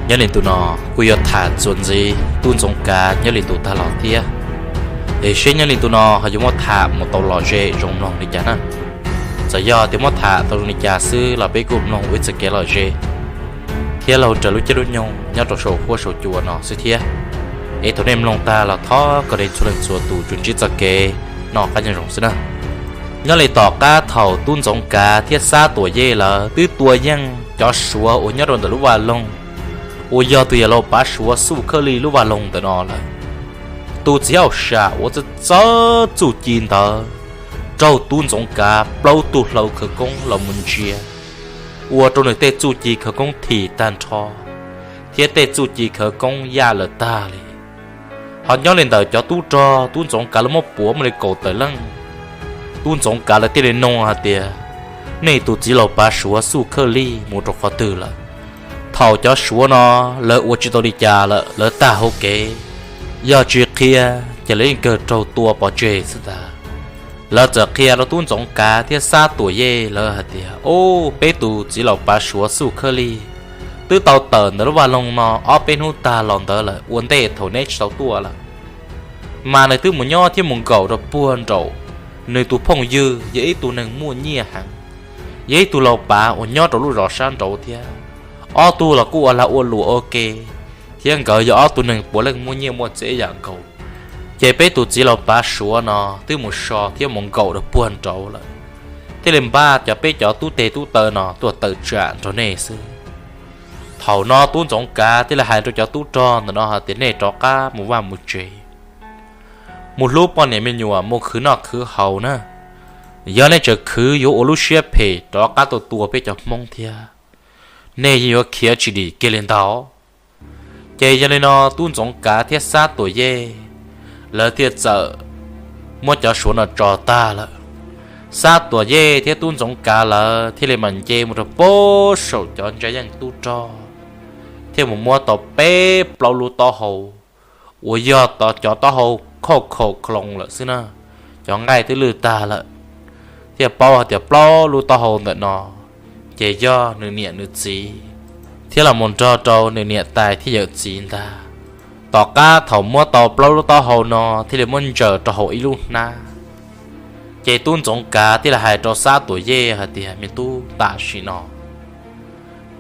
Nyob li ntu no kuj yuav tham txuas ntxiv tub Ntxoov Kav nyob li ntu tag los thiab, es seb nyob li ntu no ho yuav muab tham mus tau lom zem zoo mloog li cas na. Txawm yog tias muab tham tau zoo li cas xwb los peb kuj mloog ua ib txoj kev lom zem thiab laug raws lub caij lub nyoog nyob rau saum huab saum cua no xwb thiab. Es thaum nej mloog tag los thov kom nej txhua leej txhua tus tsuas ntsib txoj kev noj qab nyob zoo xwb na. Nyob li tom qab thaum tub Ntxoov Kav thiab Xab Tuam Yej lawv twb tua yeej cov Suav uas nyob rau ntawm lub vaj loog uas yog tus yawg laus pav Suav Xuj Khawj Lij lub vaj loog ntawm no lawm, tus txiv hauj sam uas txawj txawj txuj ci ntawd raug tub Ntxoov Kav plaub tug hlau khawv koob los mus ntsia, ua rau nws tej txuj ci khawv koob thim tag nrho thiab tej txuj ci khawv koob yaj lawm tag li. Ho nyob li ntawm cov tub rog tub Ntxoov Kav lawv muab puav muaj li kaum tawm leej. Tub Ntxoov Kav lawv thiaj li nug hais tias, nej tus txiv laus pav Suav Xuj Khawj Lij mus rau qhov twg lawm? Thaum cov Suav no lawv ua tsis tau li cas lawm, lawv tag hauv kev, yog tsis qhia ces lawv yeej kawg raug tua pov tseg xwb ntag. Lawv txawm qhia rau tub Ntxoov Kav thiab Xab Tuam Yej lawv hais tias, ub, peb tus txiv laus pav Suav Xuj Khawj Lij twb tau tawm ntawm lub vaj loog no ob peb hnub tag los ntawd lawm ua ntej thaum neb tsis tau tuaj lawm. Mas nws twb mus nyob thiab mus nkaum rau puag nraum nws tus phooj ywg yog ib tug neeg muaj nyiaj heev, yog ib tug laus pav uas nyob rau lub zos sab nraud thiab. Ob tug los kuj ua lag ua luam ua ke, thiab nkawd yog ob tug neeg puav leej muaj nyiaj muaj txiaj ib yam nkaus. Ces peb tus txiv laus pav Suav no twb mus so thiab mus nkaum rau puag nraud lawm, thiaj li npaj cov peb cov tub teg tub taw no tuaj tawm tsam nrog nej xwb. Thaum no tub Ntxoov Kav thiaj li hais rau cov tub rog ntawm no hais tias, nej rov qab mus vaj mus tsev, mus hlub poj niam me nyuam, mus khwv noj khwv haus na. Yog nej tseem khwv yuav ua lub siab phem rov qab tuaj tua peb cov Hmoob thiab, nej yeej yuav khiav tsis dim kiag li ntag. Ces yog li no tub Ntxoov Kav thiab Xab Tuam Yej lawv thiaj txawm muab cov Suav no tso tag lawm. Xab Tuam Yej thiab tub Ntxoov Kav lawv thiaj li mam nce mus rau puag saum cov ntsa yeej tub rog, thiaj mus muab tau peb plaub lub taub hau uas yog cov taub hau khauj khaum khloos lawm xwb na, cov nqaij twb lwj tag lawm. Thiaj paub hais tias plaub lub taub hau ntawm no ces yog nws niam nws txiv, thiab los mus nrog rau nws niam tais thiab yawm txiv ntag. Tom qab thaum muab tau plaub lub taub hau no thiaj li muab ntsaws rau hauv ib lub hnab, ces tub Ntxoov Kav thiaj li hais rau Xab Tuam Yej hais tias, me tub, tam sim no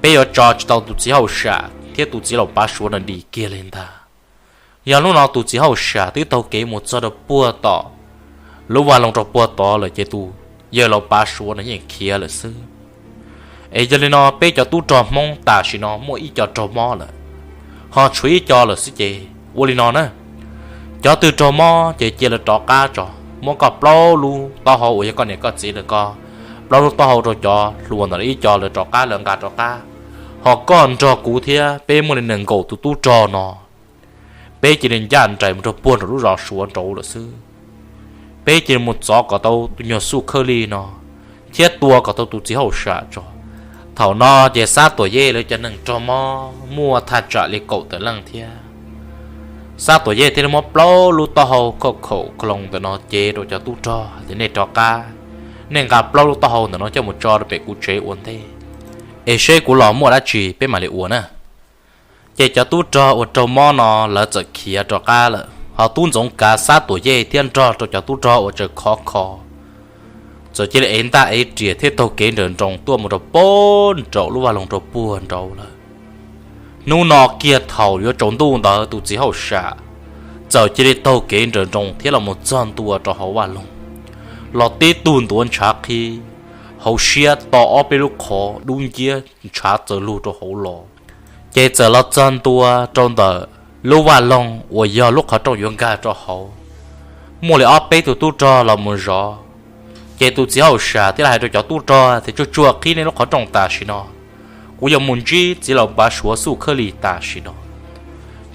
peb yuav tso tsis tau tus txiv hauj sam thiab tus txiv laus pav Suav no dim kiag li ntag. Yog hnub no tus txiv hauj sam twb taug kev mus txog rau puag tom lub vaj loog rau puag tod lawm ces tus yawg laus pav Suav no yeej khiav lawm xwb. Es yog li no peb cov tub rog Hmoob tam sim no muaj ib co raug mob lawm, ho tshuav ib co lawm xwb ces ua li no na, cov twg raug mob ces cia lawv rov qab tso, muab koj plaub lub taub hau uas yog koj niam koj txiv lawv ko plaub lub taub hau rau cov hluas ntawm ib co lawv rov qab, lawv nqa rov qab. Ho koj nrog kuv thiab peb muaj li nees nkaum tus tub rog no, peb cia li ncaj nraim mus rau puag nraum lub zos Suav nraud lawm xwb. Peb cia li mus txov kom tau tus nyuag Xuj Khawj Lij no thiab tua kom tau tus txiv hauj sam tso. Thaum no ces Xab Tuam Yej lawv cov neeg raug mob muaj thaj tsam li kaum tawm leej thiab. Xab Tuam Yej thiaj li muab plaub lub taub hau khauj khaum khloos ntawm no cev rau cov tub rog tias, nej rov qab, nej nqa plaub lub taub hau ntawm no coj mus tso rau pem kuv tsev ua ntej, es seb kuv los muaj dab tsi peb mam li ua na. Ces cov tub rog uas raug mob no lawv txawm khiav rov qab lawm, ho tub Ntxoov Kav, Xab Tuam Yej thiab nrog rau cov tub rog uas tseem khov kho txawm cia li ev ntaj ev riam thiab taug kev nrawm nroos tuaj mus rau puag nraum lub vaj loog rau puag nraud lawm. Hnub no kiag thaum yuav tsaus ntuj ntawd tus txiv hauj sam txawm cia li taug kev nrawm nroos thiab los mus txog ntua rau hauv vaj loog, los tib tug ntuav ntshav qhi, hauv siab to ob peb lub qhov dub nciab ntshav txawm lug rau hauv los. Ces txawm los txog ntua rau ntawm lub vaj loog uas yog lub qhov rooj yuav nkag rau hauv, muaj li ob peb tug tub rog los mus zov. Ces tus txiv hauj sam thiaj li hais rau cov tub rog tias, tsuag tsuag qhib nej lub qhov rooj tam sim no, kuv yuav mus ntsib txiv laus pav Suav Xuj Khawj Lij tam sim no.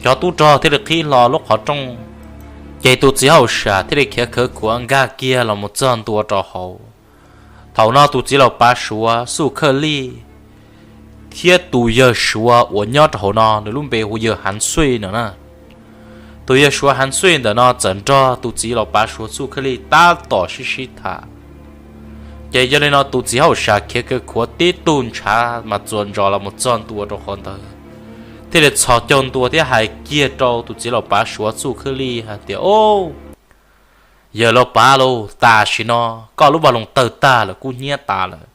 Cov tub rog thiaj li qhib hlo lub qhov rooj, ces tus txiv hauj sam thiaj li khiav khawv khuav nkag kiag los mus txog ntua rau hauv. Thaum no tus txiv laus pav Suav Xuj Khawj Lij thiab tus yawg Suav uas nyob rau hauv no nws lub npe hu yawg Hav Xuj no na. Tus yawg Suav Hav Xuj ntawm no txawm nrog tus txiv laus pav Suav Xuj Khawj Lij tab tom sib sib tham. Ces yog li no tus txiv hauj sam khiav khawv khuav tib tug ntshav mas txuas ntsos los mus txog ntua rau qhov ntawd, thiaj li txhos caug ntua thiab hais kiag rau tus txiv laus pav suav Txuj Khwj Lij hais tias, Au, yawg laus pav lauj, tam sim no koj lub vaj loog tawg tag lawm, kub hnyiab tas lawm.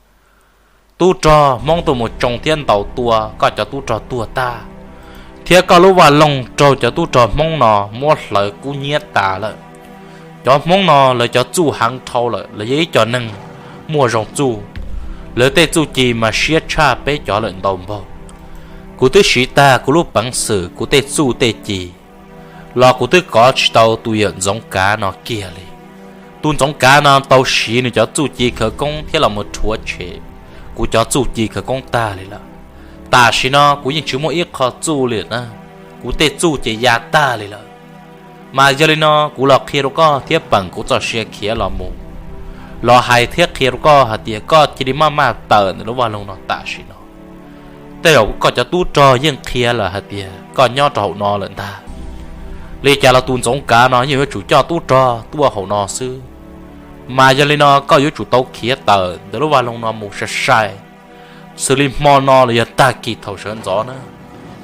Tub rog Hmoob tuaj mus tsoo thiab ntaus tua koj cov tub rog tuag tag, thiab koj lub vaj loog raug cov tub rog Hmoob no muab hlawv kub hnyiab tas lawm. Cov Hmoob no lawv cov txuj heev dhau lawm, lawv yog ib co neeg muaj zoo txuj, lawv tej txuj ci mas siab tshaj peb cov lawm ntau npaug. Kuv twb siv tag kuv lub peev xwm, kuv tej txuj tej ci, los kuv twb kov tsis tau tus yawm Ntxoov Kav no kiag li. Tus Ntxoov Kav no tau siv nws cov txuj ci khawv koob thiab los mus rhuav tshem kuv cov txuj ci khawv koob tag li lawm. Tam sim no kuv yeej tsis muaj ib qho txuj li na, kuv tej txuj ces ya tag li lawm. Mas yog li no kuv los qhia rau koj thiab peem kuv txoj sia khiav los mus, los hais thiab qhia rau koj hais tias koj cia li maj maj tawm ntawm lub vaj loog no tam sim no. Tej zaum koj cov tub rog yeej qhia lawm hais tias koj nyob rau hauv no lawm ntag. Li cas los tus Ntxoov Kav no yeej yuav tsum coj tub rog tuaj hauv no xwb. Mas yog li no koj yuav tsum tau khiav tawm ntawm lub vaj loog no mus sai sai, xws li hmo no los yog tag kis thaum sawv ntxov na.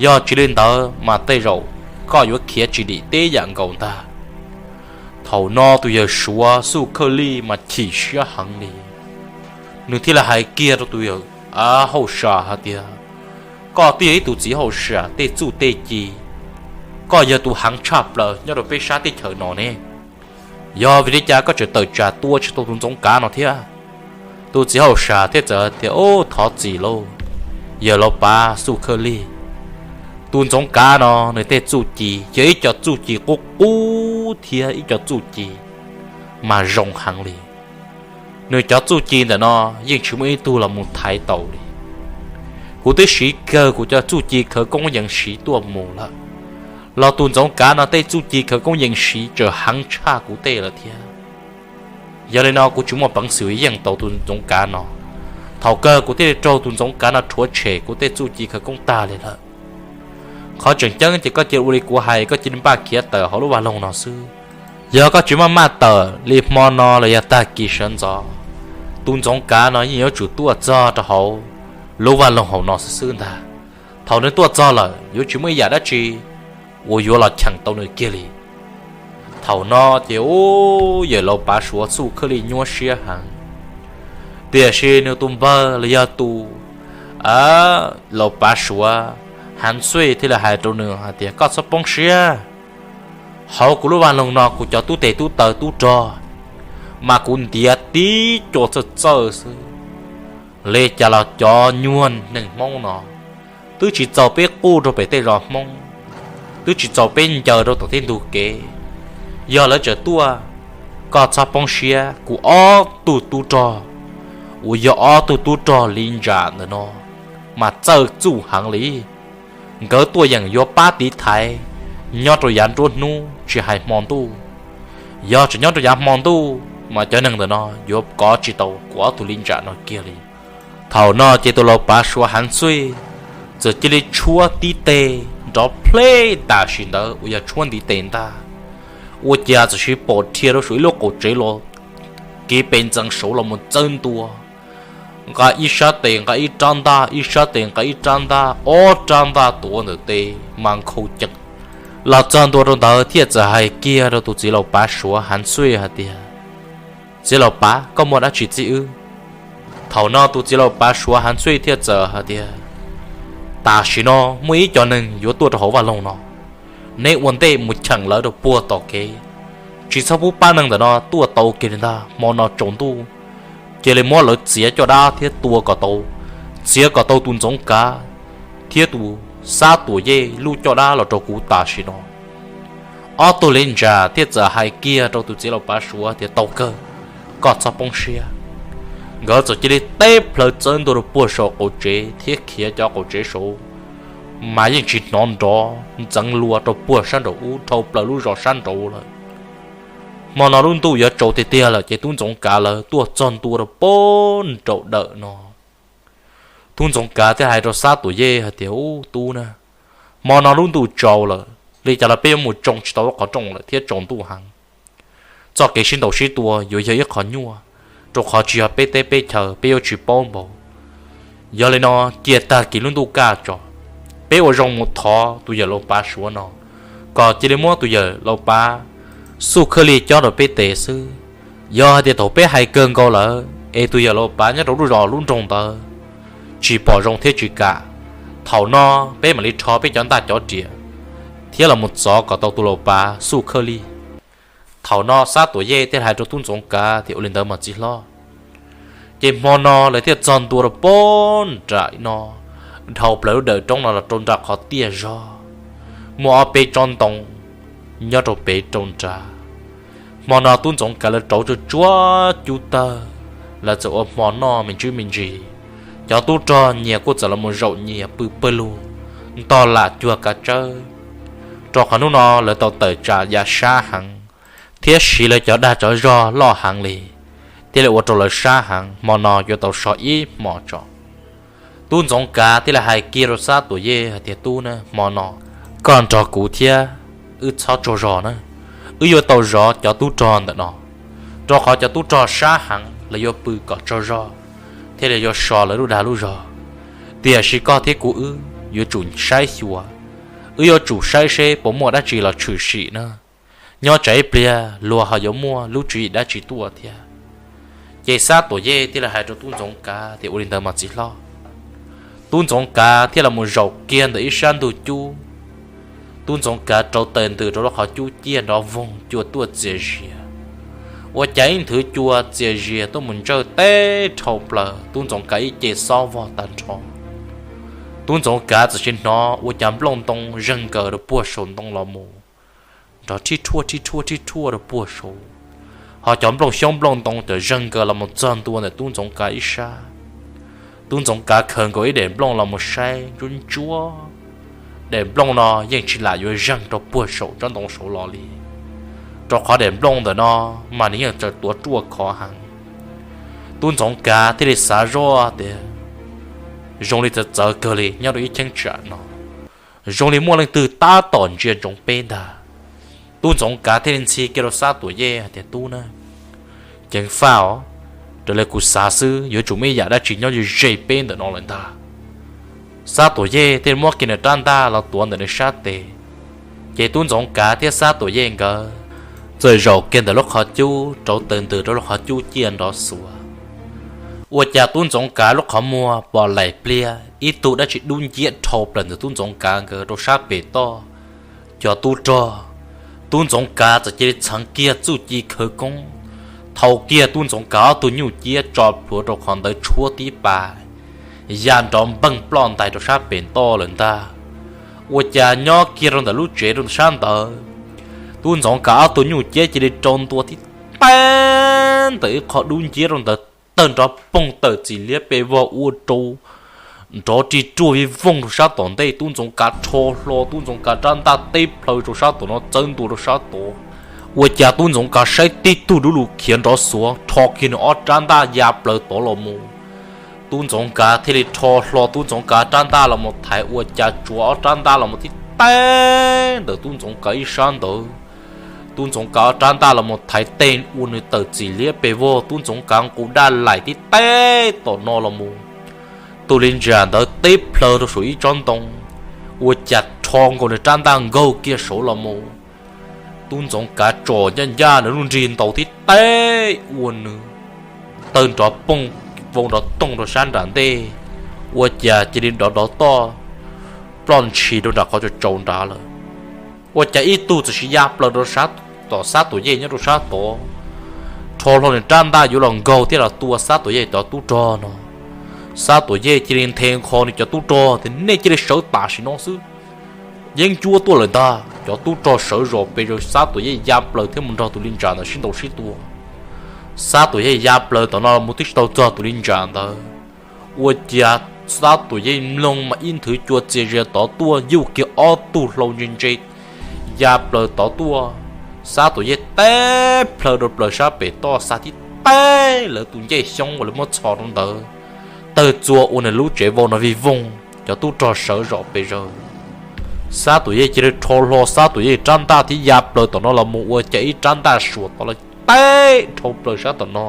Yog tsis li ntawd mas tej zaum koj yuav khiav tsis dim teb yam nkaus ntag. Thaum no tus yawg suav Txuj Khwj Lij mas chim siab heev li, nws thiaj li hais kiag rau tus yawg hauj sam hais tias, Koj twb yog ib tug txiv hauj sam tej txuj tej ci, koj yog tus heev tshaj plaws nyob rau peb sab teb chaws no ne, yog vim li cas koj tseem tawm tsam tua tsis tau tus Ntxoov Kav no thiab? Tus txiv hauj sam thiaj txawm tias, Au, thov txim lauj, yawg laus pav Txuj Khwj Lij. Tus Ntxoov Kav no nws tej txuj ci yog ib co txuj ci qub qub thiab ib co txuj ci mas zoo heev li. Nws cov txuj ci ntawm no yeej tsis muaj ib tug los mus thaiv tau li. Kuv twb siv kawg kuv cov txuj ci khawv koob yees siv tuaj mus lawm, los tus Ntxoov Kav no tej txuj ci khawv koob yees siv tseem heev tshaj kuv tej lawm thiab. Yog li no kuv tsis muaj peev xwm yeej tau tus Ntxoov Kav no. Thaum kawg kuv thiaj li raug tus Ntxoov Kav no rhuav tshem kuv tej txuj ci khawv koob tag li lawm. Qhov tseem ceeb ces koj cia li ua li kuv hais, koj cia li npaj khiav tawm hauv lub vaj loog no xwb. Yog koj tsis maj maj tawm li hmo no los yog tag kis sawv ntxov, tus Ntxoov Kav no yeej yuav tsum tuaj txog rau hauv lub vaj loog hauv no xwb xwb ntag. Thaum nws tuaj txog lawm yuav tsis muaj ib yam dab tsi uas yuav los cheem tau nws kiag li. Thaum no ces ub, yawm laus pav suav Txuj Khwj Lij nyuaj siab heev, tiam sis nws tus npawg los yog tus laus pav suav Hav Xuj thiaj li hais rau nws hais tias, Koj txhob poob siab. Hauv kuv lub vaj loog no kuv cov tub tes tub taw tub rog mas kuv ntiav tib co txawj txawj xwb. Li cas los cov nyuag neeg Hmoob no twb tsis txaus peb quj rau pem tej zos Hmoob, twb tsis txaus peb ncaws rau tom tej ntug kev. Yog lawv tseem tuaj, koj txhob poob siab, kuv ob tug tub rog uas yog ob tug tub rog li ntsam ntawm no mas txawj txuj heev li. Nkawd tuaj yeem yuav pab tiv thaiv nyob rau yav nruab hnub tsis hais hmo ntuj. Yog tseem nyob rau yav hmo ntuj mas cov neeg ntawm no yuav kov tsis tau kuv ob tug li ntsam no kiag li. Thaum no ces tus laus pav suav Hav Xuj txawm cia li tshuab tib teg nrov pleb tam sim ntawd uas yog tshuab ntiv tes ntag. Ua cas txawm sis pom rhia rau saum ib lub qaum tsev los kev pes ntxeev saud los mus txawb ntua, nqa ib sab tes nqa ib rab ntaj, ib sab tes nqa ib rab ntaj, ob rab ntaj tuav ntawm tes mas nkhaus cees los txog ntua rau ntawd thiaj txawm hais kiag rau tus txiv laus pav suav Hav Xuj hais tias, Txiv laus pav, koj muaj dab tsi txib wb? Thaum no tus txiv laus pav suav Hav Xuj thiaj txawm hais tias, Tam sim no muaj ib co neeg yuav tuaj rau hauv vaj loog no, neb ua ntej mus cheem lawv rau puag tom kev, tsis txhob pub pab neeg ntawm no tuaj tau kiag li ntag. Hmo no tsaus ntuj cia li muab lawv txiav caj dab thiab tua kom tau, txiav kom tau tus Ntxoov Kav thiab tus Xab Tuam Yej lub caj dab los rau kuv tam sim no. Ob tug li ntsam thiaj txawm hais kiag rau tus txiv laus pav suav tias, Tau kawg, koj txhob poob siab. Nkawd txawm cia li teb plhaws txawb ntua rau puag saum qaum tsev thiab khiav cov qaum tsev saud, mas yeej tsis hnov nrov ntxeev lua rau puag sab nraum ub dhau plaws lub zos sab nraud lawm. Hmo no lub ntuj yuav tsaus tiag tiag lawm ces tub Ntxoov Kav lawv tuaj txog ntua rau puag nraum dawm no. Tub Ntxoov Kav thiaj hais rau Xab Tuam Yej hais tias, Ub tub na, hmo no lub ntuj tsaus lawm, li cas los peb yuav mus tsoo tsis tau lub qhov rooj lawm thiab tsaus ntuj heev. Txoj kev sib ntaus sib tua yuav yog ib qho nyuaj, rau qhov tsis yog peb teb peb chaw, peb yuav tsis paub npaum. Yog li no, cia tag kis lub ntuj kaj tso, Peb ua zoo mus thov tus yawm laus pav suav no kom cia li muab tus yawm laus pav xuj khawj li cob rau peb tes xwb. Yog hais tias thaum peb hais kawg nkaus lawm es tus yawm laus pav nyob rau lub zos lub nroog ntawd tsis pom zoo thiab tsis kam, thaum no peb mam li rho peb cov ntaj cov riam thiab los mus txov kom tau tus laus pav xuj khawj li. Thaum no Xab Tuam Yej thiaj hais rau tub Ntxoov Kav tias, Ua li ntawd mas txiv hlob. Ces hmo no lawv thiaj txog ntua rau pem nram no, dhau plaws lub dawm roob no los rau nram qhov tiaj zog, muaj ob peb tsob ntoo nyob rau pem rau nrad. Hmo no tub Ntxoov Kav lawv rauv tsuag tsuag cub tawg, lawv txawm ua hmo noj me ntsis me ntsis. Cov tub rog nyias kuj txawm los mus zaum nyias pw pawg lug, ntog lam cuag kav tsawb, rau qhov hnub no lawv tau tawm tsam ya sab heev thiab siv lawv cov dag tsov zog loj heev li, thiaj li ua rau lawv sab heev. Hmo no yuav tau so ib hmo tso. Tub Ntxoov Kav thiaj li hais kiag rau Xab Tuam Yej hais tias, Tub na, hmo no koj nrog kuv thiab wb txhob tsaug zog na, wb yuav tau zov cov tub rog ntawm no, rau qhov cov tub rog sab heev lawv yuav pw kom tsaug zog thiaj li yuav so lawv lub dag lub zog. Tiam sis koj thiab kuv wb yuav tsum saib xyuas, wb yuav tsum saib seb puas muaj dab tsi los tshwm sim na. Nyob tsam ib pliag luag ho yuav muaj lub tswv yim dab tsi tuaj thiab. Ces Xab Tuam Yej thiaj li hais rau tub Ntxoov Kav tias, Ua li ntawd mas txiv hlob. Tub Ntxoov Kav thiaj los mus zaum kiag ntawm ib sab ntug cub. Tub Ntxoov Kav rauv taws ntws rau lub qhov cub ciaj nrov voog cua tuaj txias zias. Ua cas ib nthwv cua txias zias tuaj mus ntsawj teb dhau plaws tub Ntxoov Kav ib ce xob vog tag nrho. Tub Ntxoov Kav txawm sim hnov ua cas nplooj ntoo zeeg nkaws rau puag saum ntoo los mus, nrov rhib rhuaj rhib rhuaj rhib rhuaj rau puag saud, ho cov nplooj xyoob nplooj ntoo txawm zeeg nkaws los mus txog ntua ntawm tub Ntxoov Kav ib sab. Tub Ntxoov Kav khaws nkaus ib daim nplooj los mus saib ntsuab ntsuab. Daim nplooj no yeej tsis lam yuav zeeg rau puag saum tsob ntoo saud los li, rau qhov daim nplooj ntawm no mas nws yeej txawm tuav ruaj khov heev. Tub Ntxoov Kav thiaj li xav zoj tias, Zoo li txawv txawv kawg li nyob rau ib cheeb tsam no, zoo li muaj leej twg tab tom ntsia ntsoov peb ntag. Tub Ntxoov Kav thiaj li ntxhi kiag rau Xab Tuam Yej hais tias, Tub na, ceev faj os, raws li kuv xav xwb yuav tsum muaj ib yam dab tsi nyob ze ze peb ntawm no lawm ntag. Xab Tuam Yej thiaj li muab kiag nws rab ntaj los tuav ntawm nws sab tes. Ces tub Ntxoov Kav thiab Xab Tuam Yej nkawd txawm zaum kiag ntawm lub qhov cub rauv taws ntws rau lub qhov cub ciaj nrov xuav. Ua cas tub Ntxoov Kav lub qhov muag pom laim pliag ib tug dab tsi dub nciab dhau plaws ntawm tub Ntxoov Kav nkawd rau sab pem toj cov tub rog. Tub Ntxoov Kav txawm cia li txheev kiag txuj ci khawv koob, thau kiag tub Ntxoov Kav ob tug nyuj ciab tso plhuav rau qhov ntawd tshuab tib pas, ya nrov npeej ploj ntais rau sab pem toj lawm ntag. Ua cas nyob kiag rau ntawm lub tsev rau ntawm sab ntawd, tub Ntxoov Kav ob tug nyuj ciab cia li rau ntua tib teb ntawm ib qho dub nciab rau ntawd, tawg nrov poog tawm txim liab pes vog ua rau nrov ri ruaj vij voog rau sab tom ntej. Tub Ntxoov Kav rho hlo tub Ntxoov Kav rab ntaj teb plhaw rau sab tom no txawb ntua rau sab tod. Ua cas tub Ntxoov Kav saib tib tug dub lug khiav nrov xuav rho kiag nws ob rab ntaj ya plaws tod los mus. Tub Ntxoov Kav thiaj li rho hlo tub Ntxoov Kav rab ntaj los mus thaiv, ua cas tsuav ob rab ntaj los mus tib teb ntawm tub Ntxoov Kav ib sab ntawd. Tub Ntxoov Kav ob rab ntaj los mus thaiv tej ua nws tawm txim liab pes vog, tub Ntxoov Kav nqus daj laim tib teb tom no los mus. Tus li ntsa ntawd teb plhaw rau saum ib tsob ntoo, ua cas rho nkaus nws rab ntaj nkaug kiag saud los mus. Tub Ntxoov Kav tsom ncaj ncaj nws lub nrig ntaus tib teb ua nws tawg nrov poog vau nrov toog rau sab nram ntej, ua cas cia li nrov nrov toj ploj ntshis rau nram qhov tsaus nrad lawm. Ua cas ib tug txawm sis ya plaws rau sab tom Xab Tuam Yej nyob rau sab tod, rho hlo nws rab ntaj yuav los nkaug thiab los tua Xab Tuam Yej cov tub rog no. Xab Tuam Yej cia li nthe nqho nws cov tub rog tias, Nej cia li sawv tam sim no xwb, yeeb ncuab tuaj lawm ntag. Cov tub rog sawv zom pes zaws, Xab Tuam Yej ya plaws thiab mus nrog tus li ntsa ntawd sib ntaus sib tua. Xab Tuam Yej ya plaws tom no mus twb tsis tau txog tus li ntsa ntawd, ua cas Xab Tuam Yej mloog mas ib nthwv cua txias zias tod tuaj yuj kiag ob tug hlau ntse ntse ya plaws tod tuaj. Xab Tuam Yej teb plhaw rau plaws sab pem toj xa tib teb lawv tus ncej xyoob uas lawv muab txhos rau ntawd, tawg txua ua nws lub tsev vau no vij voog, cov tub rog sawv zom pes zaws. Xab Tuam Yej cia li rho hlo Xab Tuam Yej rab ntaj thiab ya plaws tom no los mus, ua cas ib rab ntaj suam tod los teb dhau plaws sab tom no.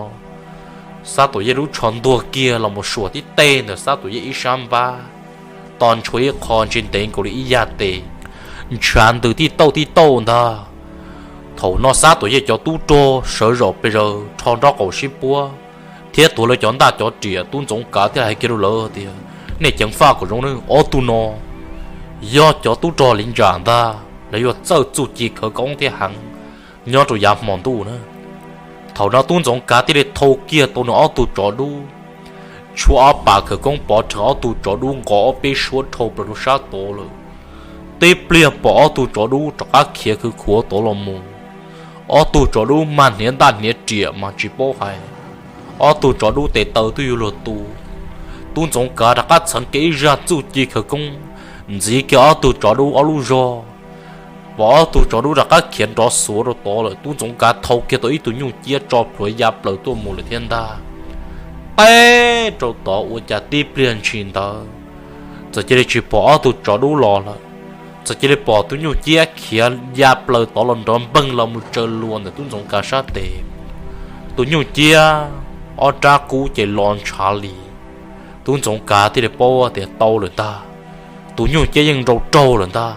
Xab Tuam Yej lub tsho ntuag kiag los mus suam tib teg ntawm Xab Tuam Yej ib sab npab. to ntshua ib qho ntse ntev nkaus li ib yaj tes, ntshav ntws tij tauj tij tauj ntag. Thaum no Xab Tuam Yej cov tub rog sawv zaum pes zaws rho nrob qaum sib puab thiab tuav lawv cov ntaj cov riam. Tub Ntxoov Kav thiaj hais kiag rau lawv tias, nej ceev faj kom zoo nawb, ob tug no yog cov tub rog Li Ntsam ntag, lawv yuav txawj txuj ci khawv koob thiab heev nyob rau yav hmo ntuj na. Thaum no Tub Ntxoov Kav thiaj li thau kiag tau nws ob tug tsov dub, tshuab ob pas khawv koob pov rhees ob tug tsov dub nqos ob peb suab dhau plaws rau sab tod lawm. Tib pliag pom ob tug tsov dub rov qab khiav khwv khuav tod los mus. Ob tug tsov dub mag hniav ntaj hniav riam mas tsis paub hais, ob tug tsov dub tes taw twb yuav luag tu. Tub Ntxoov Kav rov qab txheev kiag ib zaj txuj ci khawv koob ntxiv kiag ob tug tsov dub ob lub zog. Pom ob tug tsov dub rov qab khiav nrov xuav rau tod lawm, Tub Ntxoov Kav thau kiag tau ib tug nyuj ciab tso plhuav ya plaws tuaj mus lawm thiab ntag. Teb rau tod ua cas tib pliag ntshis ntawd txawm cia li tsis pom ob tug tsov dub los lawm. Txawm cia li pom tus nyuj ciab khiav ya plaws tod los nrov npeeg los mus tsaws lua ntawm Tub Ntxoov Kav sab tes. Tus nyuj ciab ob rab kub ces los ntshav li. Tub Ntxoov Kav thiaj li paub tias tau lawm ntag, tus nyuj ciab yeej nrau raug lawm ntag.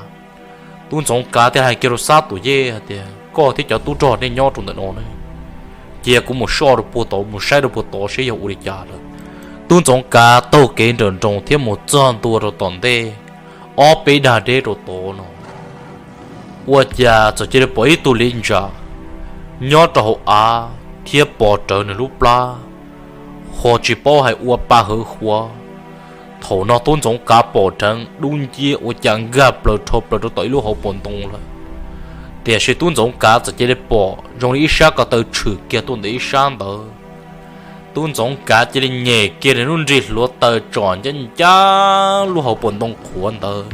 Tub Ntxoov Kav thiaj hais kiag rau Xab Tuam Yej hais tias, koj thiab cov tub rog nej nyob rau ntawm no ne, cia kuv mus soj rau puag tod, mus saib rau puag tod seb yog ua li cas lawm. Tub Ntxoov Kav taug kev nrawm nroos thiab mus txog ntua rau tom ntej ob peb dag deb rau tod no, ua cas txawm cia li pom ib tug Li Ntsam nyob rau hauv av thiab pos rawv nws lub plab, ho tsis paub hais ua pa hawv huav. Thaum no Tub Ntxoov Kav pom dheev dub nciab ua cas nkag plaws rho plaws rau tom ib lub hauv paus ntoo lawm. Tiam sis Tub Ntxoov Kav txawm cia li pom zoo li ib sab ko taw tshwm kiag tuaj ntawm ib sab ntawd. Tub Ntxoov Kav cia li nyem kiag nws lub nrig hluav taws tsom ncaj ncaj lub hauv paus ntoo qhuav ntawd.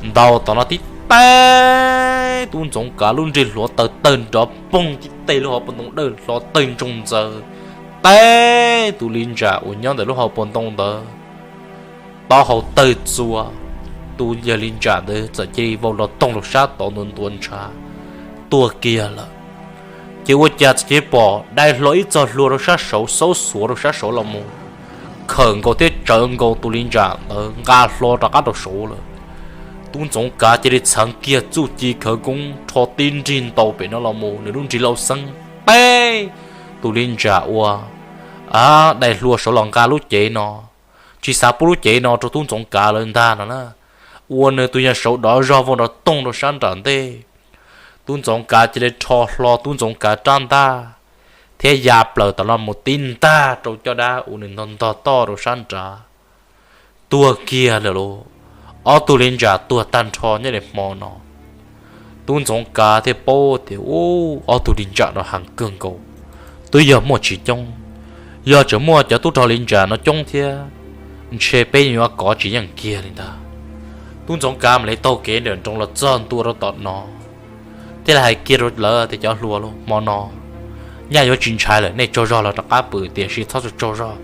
Ntaus tom no tib teg, Tub Ntxoov Kav lub nrig hluav taws tawg nrov poog tib teg, lub hauv paus ntoo dawj hlo tawg ntsoog ntxaws. Teb, tus Li Ntsam uas nyob ntawm lub hauv paus ntoo ntawd taub hau tawg txua. Tus yawg Li Ntsam ntawd txawm cia li vau nrov toog rau sab tod ntua ntua ntshav tuag kiag lawm. Ces ua cas txawm cia li pom dai hlo ib txog hlua rau sab saud, xaub xuav rau sab saud los mus, khawm nkaus thiab tsawv nkaus tus Li Ntsam ntawd nqa hlo rov qab rau saud lawm. Tub Ntxoov Kav cia li txheev kiag txuj ci khawv koob rho tib nrig ntaus pem no los mus, nws lub nrig lauj xeeb teb, tus Li Ntsam ua dai hlua saud los nqa lub cev no, tsis xav pub lub cev no rau Tub Ntxoov Kav lawv ntag no na. Ua nws tus yawg saud dov zog vau nrov toog rau sab nram ntej. Tub Ntxoov Kav cia li rho hlo Tub Ntxoov Kav rab ntaj thiab ya plaws tom no mus tib ntag rau caj dab uas nws ntog ntog toj rau sab nrad, tuag kiag lawm lauj. Ob tug Li Ntsam tuag tag nrho nyob li hmo no. Tub Ntxoov Kav thiaj paub tias, u, ob tug Li Ntsam no heev kawg nkaus, twb yog muaj tsis coob. Yog tseem muaj cov tub rog Li Ntsam no coob thiab, ntshe peb yuav kov tsis yeej kiag li ntag. Tub Ntxoov Kav mam li taug kev nrawm nroos los txog ntua rau tom no, thiaj li hais kiag rau lawv tias, cov hluas, hmo no nyaj yuav tsis ntshai lawm, nej tsaug zog los rov qab pw, tiam sis txhob tsaug zog.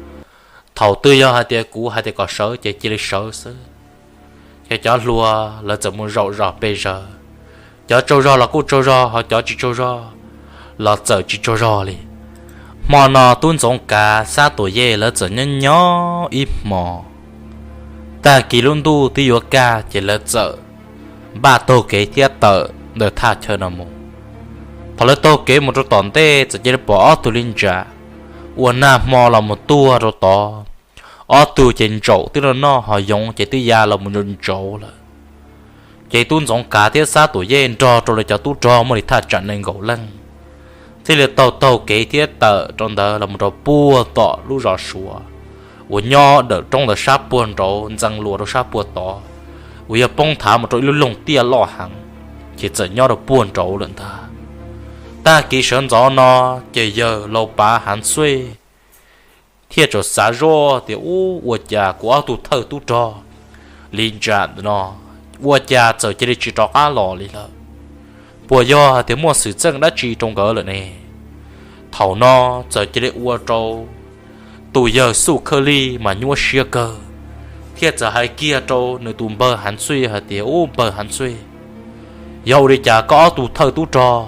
Thaum twg yog hais tias kuv hais tias kom sawv ces cia li sawv xwb. Ces cov hluas lawv txawm mus zaum zos pes zaws, cov tsaug zog los kuj tsaug zog, ho cov tsis tsaug zog los txawm tsis tsaug zog li. Hmo no Tub Ntxoov Kav, Xab Tuam Yej lawv txawm nyob nyob ib hmo. Tag kis lub ntuj twb yuav kaj ces lawv txawm npaj taug kev thiab tawm ntawm thaj chaw no mus. Thaum lawv taug kev mus rau tom ntej txawm cia li pom ob tug Li Ntsam uas nag hmo los mus tuag rau tod. Ob tug ces ntsaum twb noj noj ho yoov ces twb ya los mus ntsaum ntsaum lawm. Ces Tub Ntxoov Kav thiab Xab Tuam Yej nrog rau lawv cov tub rog muaj li thaj tsam nees nkaum leej thiaj li taug taug kev thiab tawm rau ntawd los mus rau puag tom lub zos Suav uas nyob dawm roob ntawd sab puag nraud ntxeev luas rau sab puag tod, uas yog poob thav mus rau ib lub loog tiaj loj heev, ces txawm nyob rau puag nraud lawm ntag. Tag kis sawv ntxov no ces yawg laus pav Hav Xuj thiaj txawm xav zoj tias, u, ua cas kuv ob tug thawj tub rog Li Ntsam ntawm no ua cas txawm cia li tsis rov qab los li lawm? Puas yog hais tias muaj xwm txheej dab tsi rau nkawd lawm ne? Thaum no txawm cia li ua rau tus yawg Xuj Khawj Lij mas nyuaj siab kawg, thiaj txawm hais kiag rau nws tus npawg Hav Xuj hais tias, u, npawg Hav Xuj, yog ua li cas koj ob tug thawj tub rog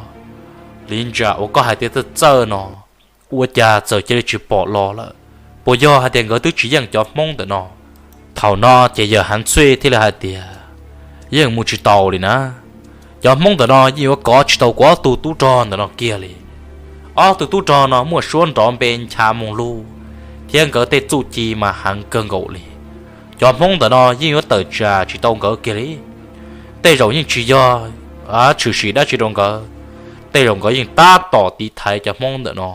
Li Ntsam uas koj hais tias txawj txawj no ua cas txawm cia li tsis pom los lawm? Puas yog hais tias nkawd twb tsis yeej cov Hmoob ntawm no? Thaum no ces yawg Hav Txuj thiaj li hais tias, yeej mus tsis tau li na. Cov Hmoob ntawm no yeej yuav kov tsis tau kuv ob tug tub rog ntawm no kiag li. Ob tug tub rog no muaj suab nrov npe ncha moo lug, thiab nkawd tej txuj ci mas heev kawg nkaus li. Cov Hmoob ntawm no yeej yuav tawm tsam tsis tau nkawd kiag li. Tej zaum yeej tsis yog tshwm sim dab tsi rau nkawd, tej zaum nkawd yeej tab tom tiv thaiv cov Hmoob ntawm no,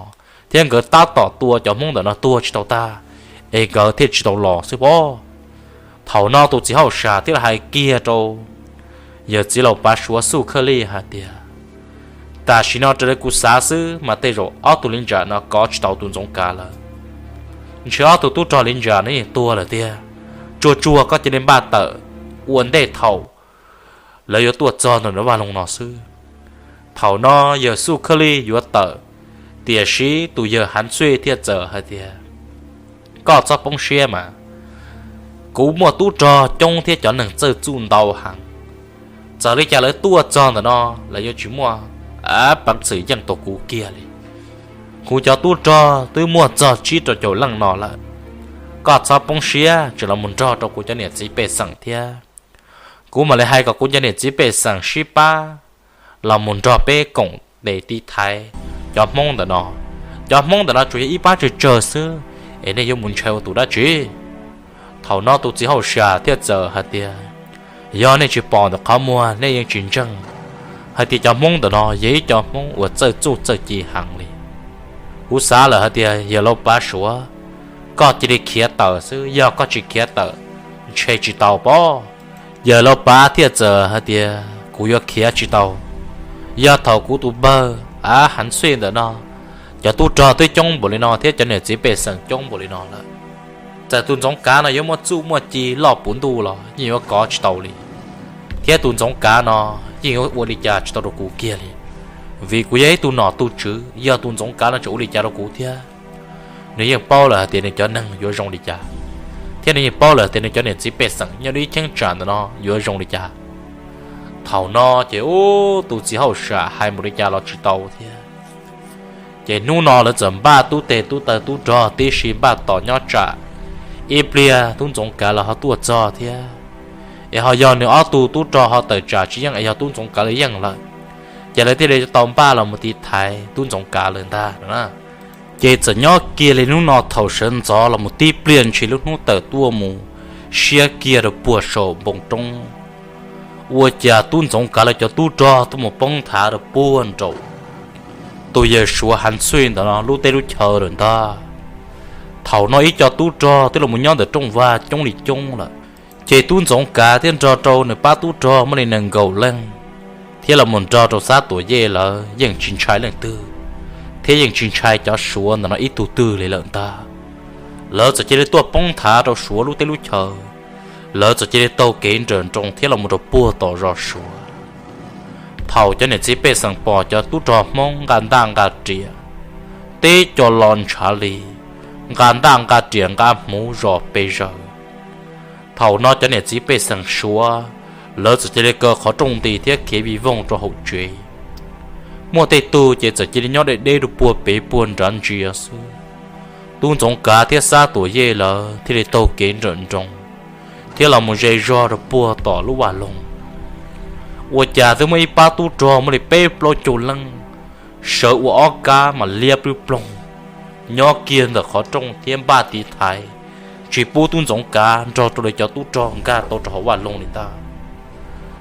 thiab nkawd tab tom tua cov Hmoob ntawm no tuag tsis tau tag, es nkawd thiaj tsis tau los xwb pob. Thaum no tus txiv hauj sam thiaj li hais kiag rau yawg txiv laus pav Suav Xuj Khawj Lij hais tias, tam sim no raws li kuv xav xwb mas tej zaum ob tug li ntsa no kov tsis tau tus Ntxoov Kav lawm. Ntshe ob tug tub rog li ntsa no yeej tuag lawm tiag. Tsuag tsuag koj cia li npaj tawm ua ntej thaum lawv yuav tuaj txog ntawm vaj loog no xwb. Thaum no yawg Xuj Khawj Lij yuav tawm, tiam sis tus yawg Hav Txuj thiaj txawm hais tias, koj txhob poob siab mas, kuv muaj tub rog coob thiab cov neeg txawj txuj ntau heev. Txawm li cas lawv tuaj txog ntawm no, lawv yuav tsis muaj peev xwm yeej tau kuv kiag li. Kuv cov tub rog twb muaj txog tsib rau caum leej no lawm. Koj txhob poob siab, tseem los mus nrog rau kuv cov niam txiv pej xeem thiab. Kuv mam li hais kom kuv cov niam txiv pej xeem sib pab los mus nrog peb koom tes tiv thaiv cov Hmoob ntawm no. Cov Hmoob ntawm no tsuas yog ib pab tsawg tsawg xwb, es nej yuav mus ntshai ua tus dab tsi? Thaum no tus txiv hauj sam thiaj txawm hais tias, yog nej tsis pom ntawm qhov muag nej yeej tsis ntseeg hais tias cov Hmoob ntawm no yog ib co Hmoob uas txawj txuj txawj ci heev li. Kuv xav lawm hais tias yawg laus pav Suav, koj cia li khiav tawm xwb, yog koj tsis khiav tawm ntshe tsis tau pob. Yawg laus pav thiaj txawm hais tias, kuv yuav khiav tsis tau. Yog thaum kuv tus npawg Hav Txuj ntawm no, cov tub rog twb coob npaum li no thiab cov niam txiv pej xeem coob npaum li no lawm, txawm tus Ntxoov Kav no yuav muaj txuj muaj ci loj puv ntuj los yeej yuav kov tsis tau li. Thiab tus Ntxoov Kav no yeej yuav ua li cas tsis tau rau kuv kiag li, vim kuv yog ib tug nom tug tswv, yog tus Ntxoov Kav no tseem ua li cas rau kuv thiab, nws yeej paub lawm hais tias nws cov neeg yuav zoo li cas, thiab nws yeej paub lawm hais tias nws cov niam txiv pej xeem nyob dib cheeb tsam ntawm no yuav zoo li cas. Thaum no ces ub, tus txiv hauj sam hais npaum li cas los tsis tau thiab. Ces hnub no lawv txawm npaj tub teg tub taw tub rog tib si npaj tos nyob tsam ib pliag tub Ntxoov Kav lawv ho tuaj txog thiab, es ho yog nws ob tug tub rog ho tawm tsam tsis yeej es yog tub Ntxoov Kav lawv yeej lawm, ces lawv thiaj li tau npaj los mus tiv thaiv tub Ntxoov Kav lawm ntag no. Ces txawm nyob kiag li hnub no thaum sawv ntxov los mus tib pliag ntshis lub hnub tawm tuaj mus siab kiag rau puag saum npoo roob, ua cas tub Ntxoov Kav lawv cov tub rog tuaj mus poob nthav rau puag nraum tus yawg Suav Hav Txuj ntawm no lub teb lub chaw lawm ntag. Thaum no ib co tub rog twb los mus nyob ntawm rooj vag coob li coob lawm, ces tub Ntxoov Kav thiab nrog rau nws pab tub rog muaj li nees nkaum leej, thiab los mus nrog rau Xab Tuam Yej lawv yeej tsis ntshai leej twg, thiab yeej tsis ntshai cov Suav ntawm no ib tug twg li lawm ntag. Lawv txawm cia li tuaj poob nthav rau Suav lub teb lub chaw, lawv txawm cia li taug kev nrawm nroos thiab los mus rau puag tom zos Suav. Thaum cov niam txiv pej xeem pom cov tub rog Hmoob nqa ntaj nqa riam, teb co lo ntshav li, nqa ntaj nqa riam nqa hmuv zos pes zaws, thaum no cov niam txiv pej xeem Suav, lawv txawm cia li kaw qhov rooj nti thiab khiav vij voog rau hauv tsev. Muaj tej tug ces txawm cia li nyob deb deb rau puag pem puag nrad ntsia xwb. Tub Ntxoov Kav thiab Xab Tuam Yej lawv thiaj li taug kev nrawm nroos thiab los mus ze zog rau puag tom lub vaj loog. Ua cas twb muaj ib pab tub rog muaj li peb plaub caug leej sawv ua ob kab mas liab plwb ploog, nyob kiag ntawm qhov rooj thiab npaj tiv thaiv, tsis pub tub Ntxoov Kav nrog rau lawv cov tub rog nkag tau rau hauv vaj loog li ntag.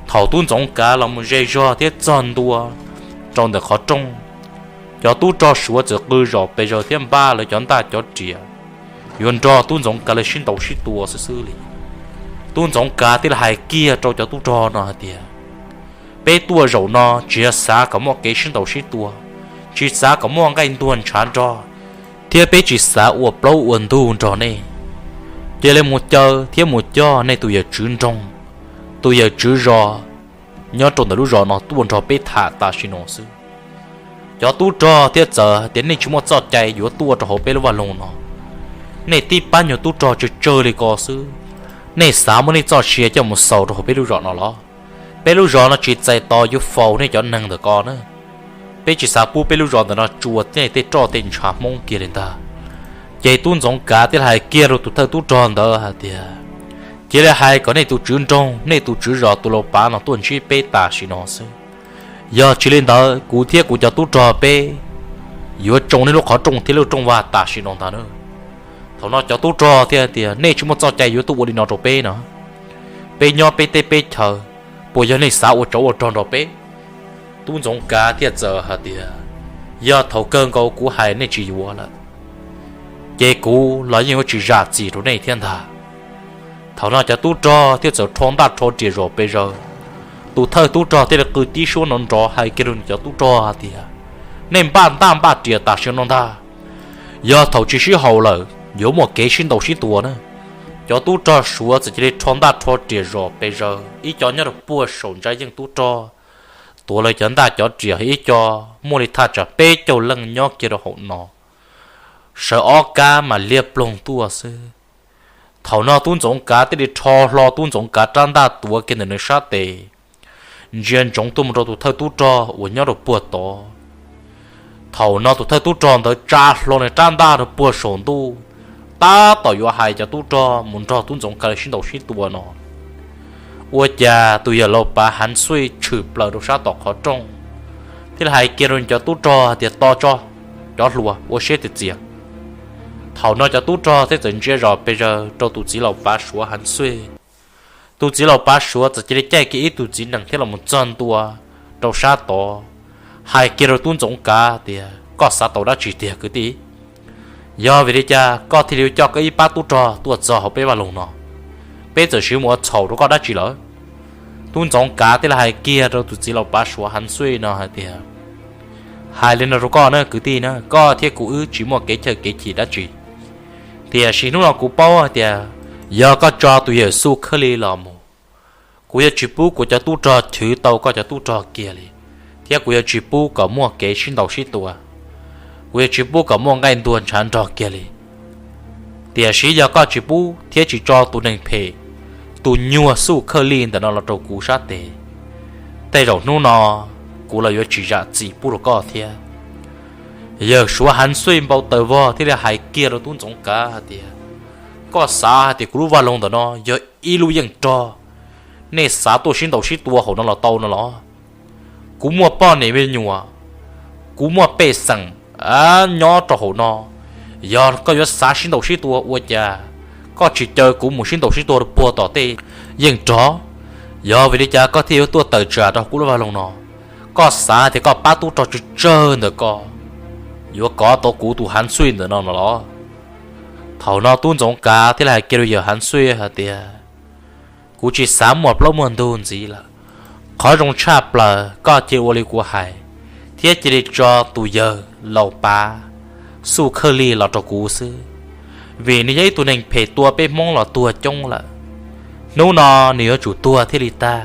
Thaum tub Ntxoov Kav los mus ze zog thiab txog ntua rau ntawm qhov rooj, cov tub rog Suav txawm qw zom pes zaws thiab npaj lawv cov ntaj cov riam, yuav nrog tub Ntxoov Kav lawv sib ntaus sib tua xwb xwb li. Tub Ntxoov Kav thiaj li hais kiag rau cov tub rog no hais tias, peb tuaj zaum no tsis yog xav kom muaj kev sib ntaus sib tua, tsis xav kom muaj nqaij ntuag ntshav nrog, thiab peb tsis xav ua plaub ua ntug nrog nej. Cia li mus caw thiab mus coj nej tus yawm tswv nroog, tus yawm tswv zos nyob rau ntawm lub zos no tuaj nrog peb tham tam sim no xwb. Cov tub rog thiaj txawm tias, nej tsis muaj txoj cai yuav tuaj rau hauv peb lub vaj loog no. Nej tib pab nyuag tub rog tsawg tsawg li ko xwb, nej xav muab nej txoj sia coj mus xaus rau hauv peb lub zos no los? Peb lub zos no tsis txais tos yuav faus nej cov neeg ntawm ko na. Peb tsis xav pub peb lub zos ntawm no tsua nej tej roj tej ntshav Hmoob kiag li ntag. Ces tub Ntxoov Kav thiaj li hais kiag rau tus thawj tub rog ntawd hais tias, Cia li hais kom nej tus tswv nroog, nej tus tswv zos, tus lau pav no tuaj ntsib peb tam sim no xwb. Yog tsis li ntawd kuv thiab kuv cov tub rog peb yuav tsoo nej lub qhov rooj thiab lub rooj vag tam sim no ntag na. Thaum no cov tub rog thiaj tias, nej tsis muaj txoj cai yuav tuaj ua li no rau peb no. Peb nyob peb teb peb chaw, puas yog nej xav ua tsov ua rog nrog peb? Tub Ntxoov Kav thiaj txawm hais tias, yog thaum kawg nkaus kuv hais nej tsis yuav lawm, ces kuv los yeej yuav tsis zam txim rau nej thiab ntag. Thaum no cov tub rog thiaj txawm rho ntaj rho riam zom pes zaws. Tus thawj tub rog thiaj li qw tib suab nrov nrov hais kiag rau cov tub rog hais tias, nej npaj ntaj npaj riam tam sim no ntag. Yog thaum tsis sib haum lawm yuav muaj kev sib ntaus sib tua na. Cov tub rog Suav txawm cia li rho ntaj rho riam zom pes zaws, ib co nyob rau puag saum ntsa yeej tub rog, tuav lawv cov ntaj cov riam, ib co muaj li thaj tsam peb caug leej nyob kiag rau hauv no, sawv ob kab mas liab ploog tuaj xwb. Thaum no Tub Ntxoov Kav thiaj li rho hlo Tub Ntxoov Kav rab ntaj tuav kiag ntawm nws sab tes, ntsia ntsoov tuaj mus rau tus thawj tub rog uas nyob rau puag tod. Thaum no tus thawj tub rog ntawd tsa hlo nws rab ntaj rau puag saum ntuj, tab tom yuav hais cov tub rog mus nrog Tub Ntxoov Kav sib ntaus sib tua no, ua cas tus yawg laus pav Hav Xuij tshwm plaws rau sab tom qhov rooj, thiaj li hais kiag rau cov tub rog hais tias, to tso cov hluas, ua siab txias txias. Thaum no cov tub rog thiaj txawm ntsia zom pes zaws rau tus txiv laus pav Suav Hav Xuij. Tus txiv laus pav Suav txawm cia li caij kiag ib tug txiv nees thiab los mus txog ntua rau sab tod, hais kiag rau Tub Ntxoov Kav tias, koj xav tau dab tsi tiag kwv tij? Yog vim li cas koj thiaj li yuav coj koj ib pab tub rog tuaj txog hauv peb vaj loog no? Peb txawm siv mus ua txhaum rau koj dab tsi lawm? Tub Ntxoov Kav thiaj li hais kiag rau tus txiv laus pav Suav Hav Xuij no hais tias, hais li no rau koj na kwv tij na, koj thiab kuv wb tsis muaj kev chaw kev chim dab tsi, tiam sis hnub no kuv paub hais tias yog koj tso tus yawg Xuj Khawj Li los mus, kuv yuav tsis pub kuv cov tub rog chwv tau koj cov tub rog kiag li, thiab kuv yuav tsis pub kom muaj kev sib ntaus sib tua, kuv yuav tsis pub kom muaj nqaij ntuag ntshav nrog kiag li. Tiam sis yog koj tsis pub thiab tsis tso tus neeg phem, tus nyuag Xuj Khawj Li ntawm no los rau kuv sab tes, tej zaum hnub no kuv los yuav tsis zam txim pub rau koj thiab. Yawg Suav Hav Xuij npau taws vog thiaj li hais kiag rau Tub Ntxoov Kav hais tias, koj xav hais tias kuv lub vaj loog ntawm no yog ib lub yeej rog, nej xav tuaj sib ntaus sib tua hauv no los tau no los? Kuv muaj poj niam me nyuam, kuv muaj pej xeem nyob rau hauv no. Yog koj yuav xav sib ntaus sib tua ua cas koj tsis caw kuv mus sib ntaus sib tua rau puag tom tej yeej rog? Yog vim li cas koj thiaj yuav tuaj tawm tsam rau kuv lub vaj loog no? Koj xav tias koj pab tub rog tsawg tsawg ntawm koj yuav kov tau kuv tus Hav Xuij ntawm no no los? Thaum no Tub Ntxoov Kav thiaj li hais kiag rau yawg Hav Xuij hais tias, kuv tsis xav muaj plaub muaj ntug ntxiv lawm. Qhov zoo tshaj plaws koj cia li ua li kuv hais, thiab cia li tso tus yawg laus pav Xuj Khawj Li los rau kuv xwb, vim nws yog ib tug neeg phem tua peb Hmoob los tuag coob lawm. Hnub no nws yuav tsum tuag thiaj li tag.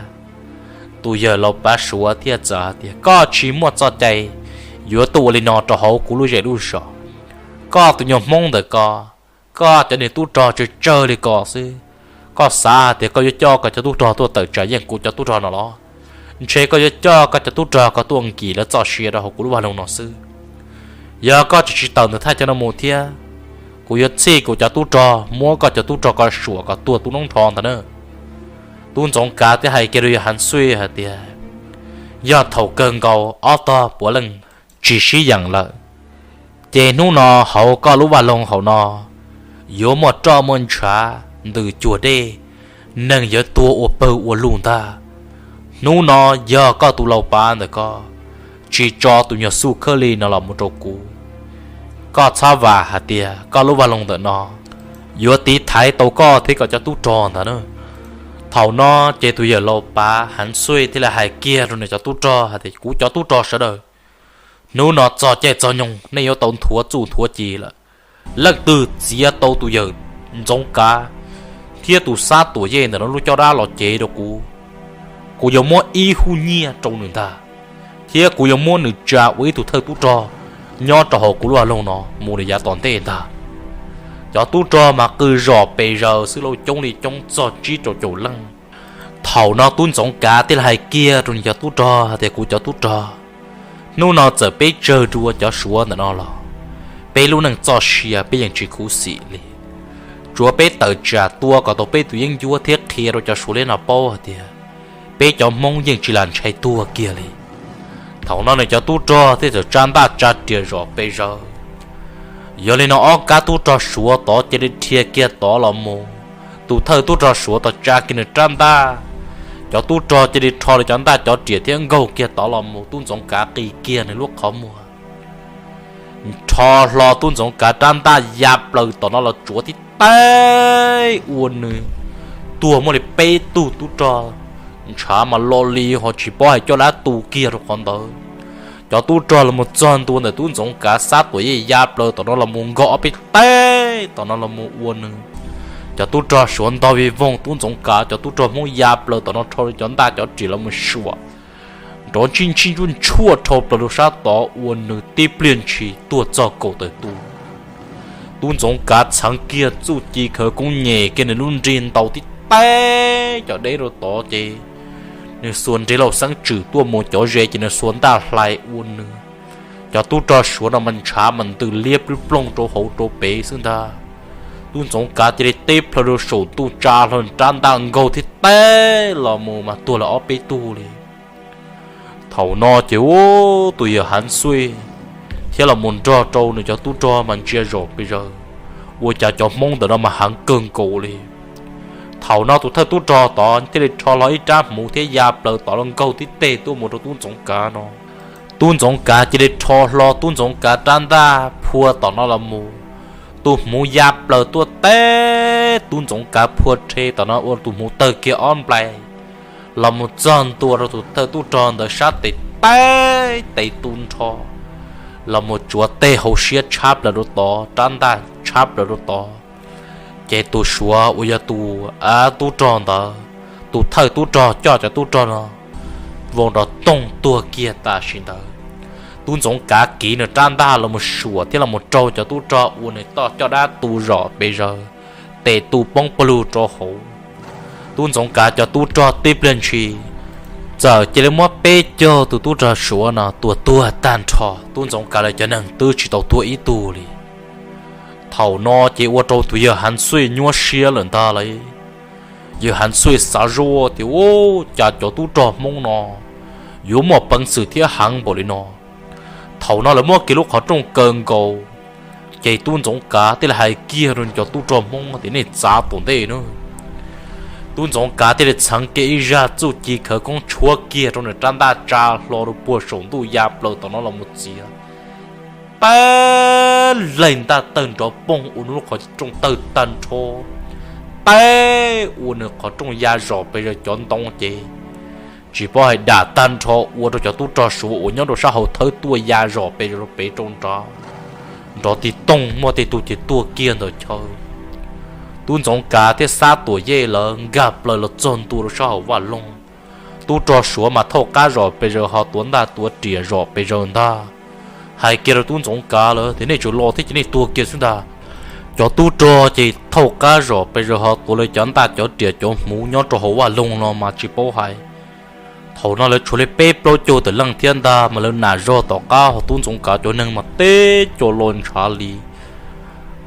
Tus yawg laus pav Suav thiaj txawm hais tias, koj tsis muaj txoj cai yuav tuaj ua li no rau hauv kuv lub zej lub zos. Koj tus nyuag Hmoob ntawm ko, koj cov niag tub rog tsawg tsawg li ko xwb, koj xav hais tias koj yuav coj koj cov tub rog tuaj tawm tsam yeej kuv cov tub rog no los? Ntshe koj yuav coj koj cov tub rog ko tuaj nkim lawv txoj sia rau hauv kuv lub vaj loog no xwb. Yog koj tsis tsis tawm ntawm thaj chaw no mus thiab, kuv yuav txhij kuv cov tub rog muab koj cov tub rog ko suam kom tuag tu noob nrho ntag na. Tub Ntxoov Kav thiaj hais kiag rau yawg Hav Xuij hais tias, yog thaum kawg nkaus ob tog puav leej tsis sib yeem lawm, ces hnub no hauv koj lub vaj loog hauv no yuav muaj roj muaj ntshav ntws cuag dej, neeg yuav tuag ua pawg ua lug ntag. Hnub no yog koj tus laus pav ntawm ko tsis tso tus nyuag Xuj Khawj Li no los mus rau kuv, koj txhob vam hais tias koj lub vaj loog ntawm no yuav tiv thaiv tau koj thiab koj cov tub rog ntag na. Thaum no ces tus yawg laus pav Hav Xuij thiaj li hais kiag rau nws cov tub rog hais tias, kuv cov tub rog sawv daws, hnub no txog caij txog nyoog nej yuav tau nthuav txuj nthuav ci lawm. Leej twg txiav tau tus yawg Ntxoov Kav thiab tus Xab Tuam Yej ntawm no lub caj dab los cev rau kuv, kuv yuav muab ib hub nyiaj rau nws ntag, thiab kuv yuav muab nws tsa ua ib tug thawj tub rog nyob rau hauv kuv lub vaj loog no mus li yav tom ntej ntag. Cov tub rog mas qw zom pes zaws xwb lauj, coob li coob txog tsib rau caum leej. Thaum no Tub Ntxoov Kav thiaj li hais kiag rau nws cov tub rog hais tias, kuv cov tub rog, hnub no txawm peb tsawg dua cov Suav ntawm no los peb lub neej txoj sia peb yeej tsis khuv xim li. tsuav peb tawm tsam tua kom tau peb tus yeeb ncuab thiab qhia rau cov Suav li no paub hais tias peb cov Hmoob yeej tsis lam ntshai tuag kiag li. Thaum no nws cov tub rog thiaj txawm tsa ntaj tsa riam zom pes zaws. Yog li no ob kab tub rog Suav tod cia li dhia kiag tod los mus. Tus thawj tub rog Suav tod tsa kiag nws rab ntaj, cov tub rog cia li rho li cov ntaj cov riam thiab nkaug kiag tod los mus. Tub Ntxoov Kav qi kiag nws lub qhov muag, rho hlo Tub Ntxoov Kav rab ntaj ya plaws tom no los tsuav tib teb ua nws tuag muaj li peb tug tub rog ntshav mas lo li ho tsis paub hais coj dab tu kiag rau qhov ntawd. Cov tub rog los mus txog ntua ntawm Tub Ntxoov Kav, Xab Tuam Yej ya plaws tom no los mus nkaug ob peb teg tom no los mus ua nws. Cov tub rog Suav ntog vij voog, Tub Ntxoov Kav cov tub rog Hmoob ya plaws tom no rho li cov ntaj cov riam los mus suam nrov ntsij ntsij ntsuj ntshuaj dhau plaws rau sab tod ua nws tib pliag ntshis tuag txog kaum tawm tus. Tub Ntxoov Kav txheev kiag txuj ci khawv koob nyem kiag nws lub nrig ntaus tib teb cov deb rau tod ces nws xuas nrev laus xeeb tswm tuaj mus cov ze ces nws xuas ntaj hlais ua nws. Cov tub rog Suav no mas ntshav mas ntws liab plwb ploog rau hauv rau pem xwb ntag. Tub Ntxoov Kav cia li teb plhaw rau saum ntuj tsa hlo rab ntaj nkaug tib teb los mus mas tuag lawm ob peb tug li. Thaum no ces ub tus yawg Hav Xuij thiab los mus nrog rau nws cov tub rog mas ntsia zom pes zaws, ua cas cov Hmoob ntawm no mas heev kawg nkaus li. Thaum no tus thawj tub rog tod thiaj li rho hlo ib rab hmuv thiab ya plaws tod los nkaug tib teg tuaj mus rau Tub Ntxoov Kav no. Tub Ntxoov Kav cia li rho hlo Tub Ntxoov Kav rab ntaj phua tom no los mus. Tus hmuv ya plaws tuaj teb Tub Ntxoov Kav phua rhe tom no ua tus hmuv tawg kiag ob nplais los mus txog ntua rau tus thawj tub rog ntawd sab tes teb tes tu nrho los mus tsuav teg hauv siab tshab plaws rau tod, rab ntaj tshab plaws rau tod. Ces tus Suav uas yog tus av tub rog ntawd, tus thawj tub rog coj cov tub rog no vau nrov toog tuag kiag tam sim ntawd. Tub Ntxoov Kav kiv nws rab ntaj los mus suam thiab los mus raug cov tub rog ua nws toj coj dab tu zom pes zaws, tes tu poob pawg lug rau hauv. Tub Ntxoov Kav cov tub rog tib pliag ntshis txawm cia li muab peb caug tus tub rog Suav no tua tuag tag nrho. Tub Ntxoov Kav lawv cov neeg twb tsis tau tuag ib tug li. Thaum no ces ua rau tus yawg Hav Xuij nyuaj siab lawm ntag lauj. Yawg Hav Xuij xav zoj tias, ub, cas cov tub rog Hmoob no yuav muaj peev xwm thiab heev npaum li no. Thaum no lawv muab kiag lub qhov rooj kaw nkaus, ces Tub Ntxoov Kav thiaj li hais kiag rau cov tub rog Hmoob tias, nej txav tom ntej nawb. Tub Ntxoov Kav thiaj li txheev kiag ib zaj txuj ci khawv koob tshuab kiag rau nws rab ntaj tsa hlo rau puag saum ntuj ya plaws tom no los mus txiav. Pab laig ntaj tawg nrov poog ua nws lub qhov rooj tawg tag nrho, pab ua nws qhov rooj ya zom pes zaws cov ntoo ces tsis paub hais dam tag nrho ua rau cov tub rog Suav uas nyob rau sab hauv thawb tuaj ya zom pes zaws rau pem rau nrad, nrov tig toog muaj tej tug ces tuag kiag ntawm chaw. Tub Ntxoov Kav thiab Xab Tuam Yej lawv nkag plaws los txog ntua rau sab hauv vaj loog. Tub rog Suav mas thauj qab zom pes zaws ho tuav ntaj tuav riam zom pes zaws ntag. Hais kiag rau Tub Ntxoov Kav lawv tias, nej tsuas los thiab ces nej tuag kiag xwb ntag. Cov tub rog ces thauj qab zom pes zaws ho tuav lawv cov ntaj cov riam cov hmuv nyob rau hauv vaj loog no mas tsis paub hais. Thaum no lawv tshuav li peb plaub caug tawm leej thiab ntag mas lawv nam zog tom qab ho Tub Ntxoov Kav cov neeg mas teb co lo ntshav li.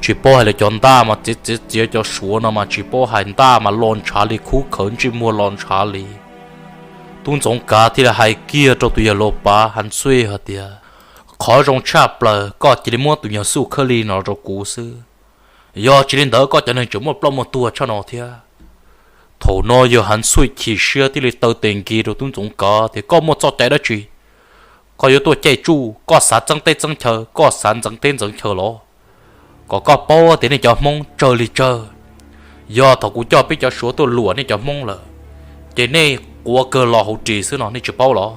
Tsis paub hais lawv cov ntaj mas txiav txiav txiav cov Suav no mas tsis paub hais ntaj mas lo ntshav li khub khawv ntsej muag lo ntshav li. Tub Ntxoov Kav thiaj li hais kiag rau tus yawg laus pav Hav Xuij hais tias, qhov zoo tshaj plaws koj cia li muab tus nyuag xuj khawb li no rau kuv xwb. Yog tsis li ntawd koj cov neeg tseem muaj ploj muaj tuag tshaj no thiab. Thaum no yawg Hav Xuij chim siab thiaj li taw tes nkis rau Tub Ntxoov Kav tias, koj muaj txoj cai dab tsi? Koj yuav tuaj caij tsuj, koj xav txeeb teb txeeb chaw, koj xav ntxeev teb ntxeev chaw los? Kom koj paub tias nej cov Hmoob tsawg li tsawg, yog thaum kuv coj peb cov Suav tuaj luam nej cov Hmoob lawm, ces nej quav kawg los hauv ris xwb no nej tsis paub los?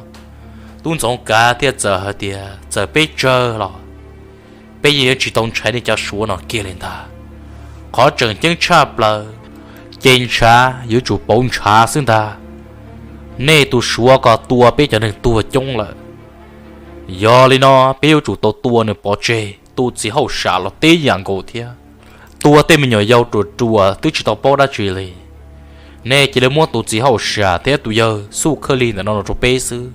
Tub Ntxoov Kav thiaj txawm hais tias, txawm peb tsawg los peb yeej yuav tsis tau ntshai nej cov Suav no kiag li ntag. Qhov tseem ceeb tshaj plaws, ces ntshav yuav tsum pauv ntshav xwb ntag. Nej tus Suav ko tua peb cov neeg tuag coob lawm, yog li no peb yuav tsum tau tua nws pov tseg. Tus txiv hauj sam los teb yam nkaus thiab, tua tej me nyuam yaus ruam ruam twb tsis tau paub dab tsi li. Nej cia li muab tus txiv hauj sam thiab tus yawg xuj khawb li ntawm no rau peb xwb.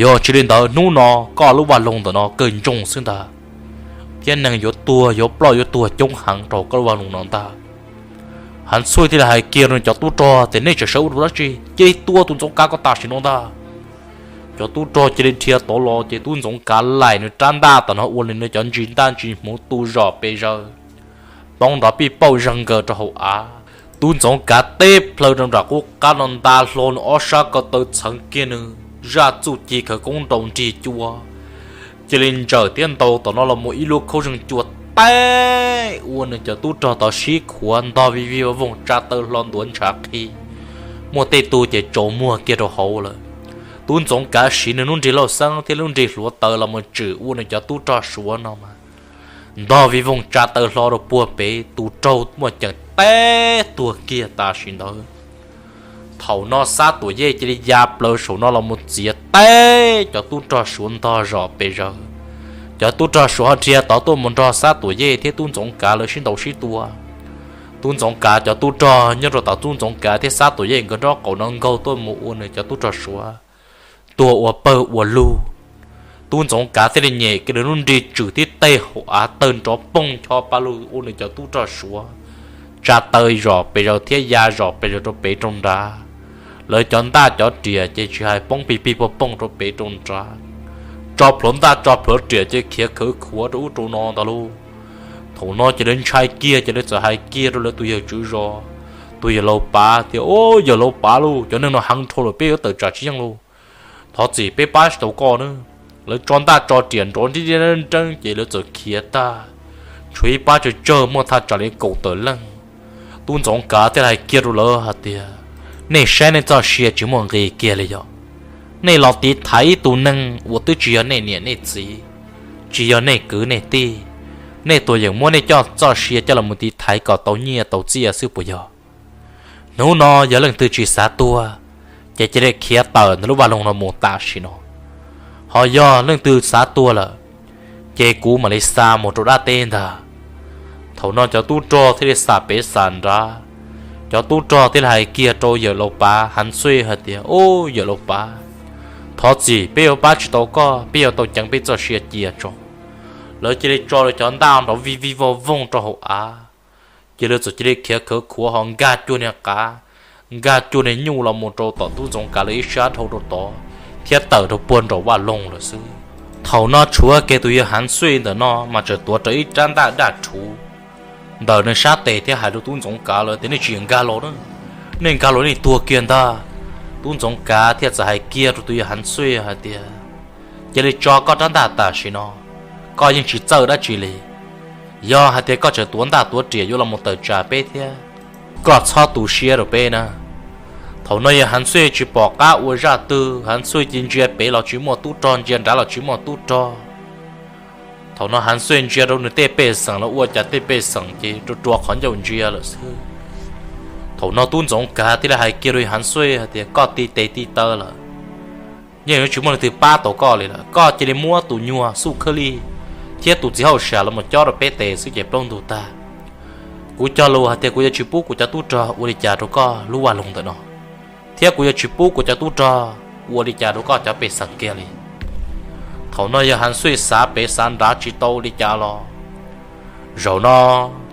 Yog tsis li ntawd hnub no koj lub vaj loog ntawm no kawg ntsoog xwb ntag, thiab neeg yuav tuag yuav ploj yuav tuag coob heev rau koj lub vaj loog no ntag. Hav Ntxhuj thiaj li hais kiag rau nws cov tub rog tias nej tseem sawv ua dab tsi, cia li tua tus Ntxoov Kav ko tam sim no ntag. Cov tub rog cia li dhia tod los ces tub Ntxoov Kav laim nws rab ntaj tom no ua li nws cov ntsis ntaj ntsis hmuv tu zom pes zaws, poob nrov pij pauj zag nkaws rau hauv av. Tub Ntxoov Kav teb plhaw rau nram qub qab no nta hlo nws ob sab ko taw txheev kiag nws zaj txuj ci khawv koob nrau nrig cua, cia li ntsawm thiab ntaus tom no los mus ib lub khaub zeeg cua teb ua nws cov tub rog tod sib khuav ntog vij vij voog voog tsa taw hlo ntuav ntshav qhi, muaj tej tug ces tsaus muag kiag rau hauv lawm. Tub Ntxoov Kav siv nws lub nrig lauj xeeb thiab lub nrig hluav taws los mus tswm ua nws cov tub rog Suav no mas ntog vij voog tsa taw hlo rau puag pem tus raug muaj ceem teb tuag kiag tam sim ntawd. Thaum no Xab Tuam Yej cia li ya plaws saum no los mus txiav teb cov tub rog Suav ntog zom pes zaws. Cov tub rog Suav ho dhia tod tuaj mus nrog Xab Tuam Yej thiab tub Ntxoov Kav lawv sib ntaus sib tua. Tub Ntxoov Kav cov tub rog nyob rau tom tub Ntxoov Kav thiab Xab Tuam Yej nkawd nraub qaum no nkaug tuaj mus ua nws cov tub rog Suav tuag ua pawg ua lug. Tub Ntxoov Kav thiaj li nyem kiag nws lub nrig tswm tib teg hauv av tawg nrov poog ncho pa lug ua nws cov tub rog Suav tsa taw zom pes zaws thiab ya zom pes zaws rau pem rau nrad. Lawv cov ntaj cov riam ces tsis hais poob pig pig pog poog rau pem rau nrad, tso plhuav ntaj tso plhuav riam ces khiav khawv khuav rau ub rau no ntag lauj. Thaum no ces lawv ntshai kiag ces lawv txawm hais kiag rau lawv tus yawg tswv zos, tus yawg laus pav tias, Au, yawg laus pav lauj, cov neeg no heev dhau lawm, peb yuav tawm tsam tsis yeej lauj. Thov txim, peb pab tsis tau koj na. Lawv tso ntaj tso riam nrov nreeb nreeb ces lawv txawm khiav tag, tshuav ib pab tsawg tsawg muaj thaj tsam li kaum tawm leej. Tub Ntxoov Kav thiaj hais kiag rau lawv hais tias, Nej saib nej txoj sia tsis muaj nqis kiag li yog? Nej los tiv thaiv ib tug neeg uas twb tsis yog nej niam nej txiv, tsis yog nej kwv nej tij, nej tuam yeem muab nej coj txoj sia coj los mus tiv thaiv kom tau nyiaj tau txiaj xwb puas yog? Hnub no yog leej twg tsis xav tuag, ces cia li khiav tawm ntawm lub vaj loog no mus tam sim no. Ho yog leej twg xav tuag lawm, ces kuv mam li xa mus rau dab teb ntag. Thaum no cov tub rog thiaj li xam pem xam nrad, cov tub rog thiaj li hais kiag rau yawm laus pav Hav Xuj hais tias, Au, yawm laus pav, thov txim, peb yuav pab tsis tau koj, peb yuav tau ceev peb txoj sia cia tso. Lawv cia li tso lawv cov ntaj nrov vij vij voog voog rau hauv av, ces lawv txawm cia li khiav khawv khuav ho nkag cuag niag qav, nkag cuag niag nyuj los mus rau tom tub Ntxoov Kav lawv ib sab dhau rau tod, thiab tawm rau puag nraum vaj loog lawm xwb. Thaum no tshuav kiag tus yawg Hav Xuj ntawm no mas tseem tuav rawv ib rab ntaj daj rhuv ntawm nws sab tes thiab hais rau tub Ntxoov Kav lawv tias, Nej tsis nkag los na, nej nkag los nej tuag kiag ntag. Tub Ntxoov Kav thiaj txawm hais kiag rau tus yawg Hav Xuj hais tias, Cia li tso koj rab ntaj tam sim no, koj yeej tsis txawj dab tsi li. Yog hais tias koj tseem tuav ntaj tuav riam yuav los mus tawm tsam peb thiab, koj txhob tu siab rau peb na. Thaum no yawg Hav Xuj tsis pom qab ua zaj twg, Hav Xuj cia li ntsia pem los tsis muaj tub rog, ntsia nrad los tsis muaj tub rog. Thaum no Hav Xuj ntsia rau nws tej pej xeem los ua cas tej pej xeem ces rua rua qhov ncauj ntsia lawm xwb. Thaum no tub Ntxoov Kav thiaj li hais kiag rau Hav Xuj hais tias, Koj ti tes ti taw lawm, yeej yuav tsis muaj leej twg pab tau koj li lawm. Koj cia li muab tus nyuag Xuj Khawj Lij thiab tus txiv hauj sam los mus cob rau peb tes xwb ces plaub ntug tag. Kuv cog lus hais tias kuv yuav tsis pub kuv cov tub rog ua li cas rau koj lub vaj loog ntawm no, thiab kuv yuav tsis pub kuv cov tub rog ua li cas rau koj cov pej xeem kiag li. Thaum no yawg Hav Xuj xav pem xav nrad tsis tau li cas los, zaum no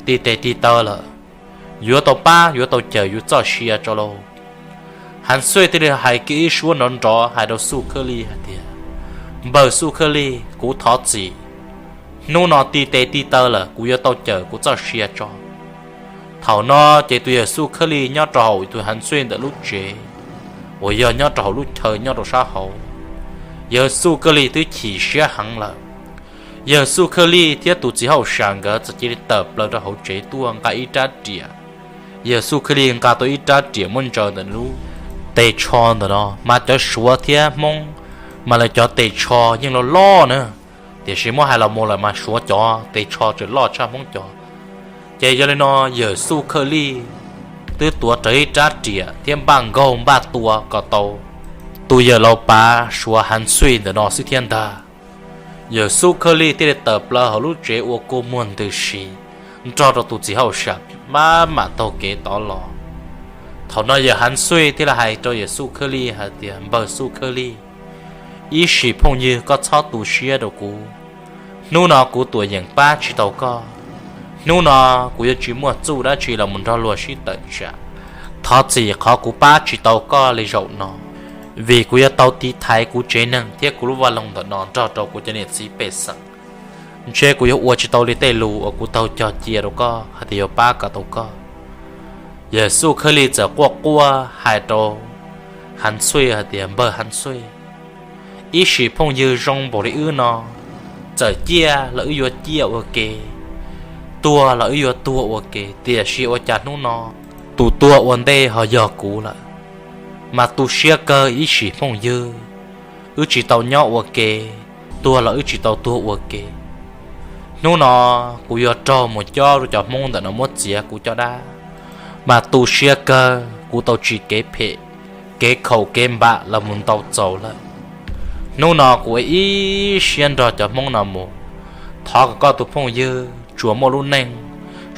ti tes ti taw lawm, yuav tau pab yuav tau cawm yus txoj sia tso lauj. Hav Xuj thiaj li hais kiag ib suab nrov nrov hais rau Xuj Khawj Lij hais tias, Npawg Xuj Khawj Lij, kuv thov txim, hnub no ti tes ti taw lawm, kuv yuav tau cawm kuv txoj sia tso. Thaum no ces tus yawg Xuj Khawj Lij nyob rau hauv tus Hav Xuj ntawm lub tsev uas yog nyob rau hauv lub chaw nyob rau sab hauv. Yawg Xuj Khawj Lij twb chim siab heev lawm. Yawg Xuj Khawj Lij thiab tus txiv hauj sam nkawd txawm cia li tawm plaws rau hauv tsev tuaj nqa ib rab riam. Yawg Xuj Khawj Lij nqa tau ib rab riam muab ntsaws ntawm lub tes tsho ntawm no, mas cov Suav thiab Hmoob mas lawv cov tes tsho yeej loj loj na, tiam sis muab hais los mus lawm mas Suav cov tes tsho tseem loj tshaj Hmoob cov. Ces yog li no yawg Xuj Khawj Lij twb tuav rawv ib rab riam thiab npaj nkaug npaj tua kom tau tus yawg laus pav Suav Hav Xuj ntawm no xwb thiab ntag. Yawg Xuj Khawj Lij thiaj li tawm plaws hauv lub tsev ua kua muag ntws si nrog rau tus txiv hauj sam maj mam taug kev tod los. Thaum no yawg Hav Xuj thiaj li hais rau yawg Xuj Khawj Lij hais tias, Npawg Xuj Khawj Lij, ib sim phooj ywg koj txhob tu siab rau kuv. Hnub no kuv tuam yeem pab tsis tau koj, Hnub no kuv yuav tsis muaj txuj dab tsi los mus nrog luag sib tawm tsam. Thov txim qhov kuv pab tsis tau koj li zaum no, vim kuv yuav tau tiv thaiv kuv tsev neeg thiab kuv lub vaj loog ntawm no nrog rau kuv cov niam txiv pej xeem. Ntshe kuv yuav ua tsis tau li tej lus uas kuv taug cog cia rau koj hais tias yuav pab kom tau koj. Yexus Khawj Lij txawm quaj quaj hais rau Hav Xuj hais tias, Npawg Hav Xuj, ib sim phooj ywg zoo npaum li wb no, txawm ciaj los wb yuav ciaj ua ke, tuag los wb yuav tuag ua ke, tiam sis ua cas hnub no tus tuag ua ntej ho yog kuv lawm? Mas tu siab kawg ib sim phooj ywg, wb tsis tau nyob ua ke, tuag los wb tsis tau tuag ua ke. Hnub no kuv yuav raug mus cob rau cov Hmoob ntawm no muab txiav kuv caj dab, mas tu siab kawg kuv tau tsim kev phem, kev khaum kev npam los mus ntau txaus lawm. Hnub no kuv ib siab nrog cov Hmoob no mus, thov kom koj tus phooj ywg tsuas muaj lub neej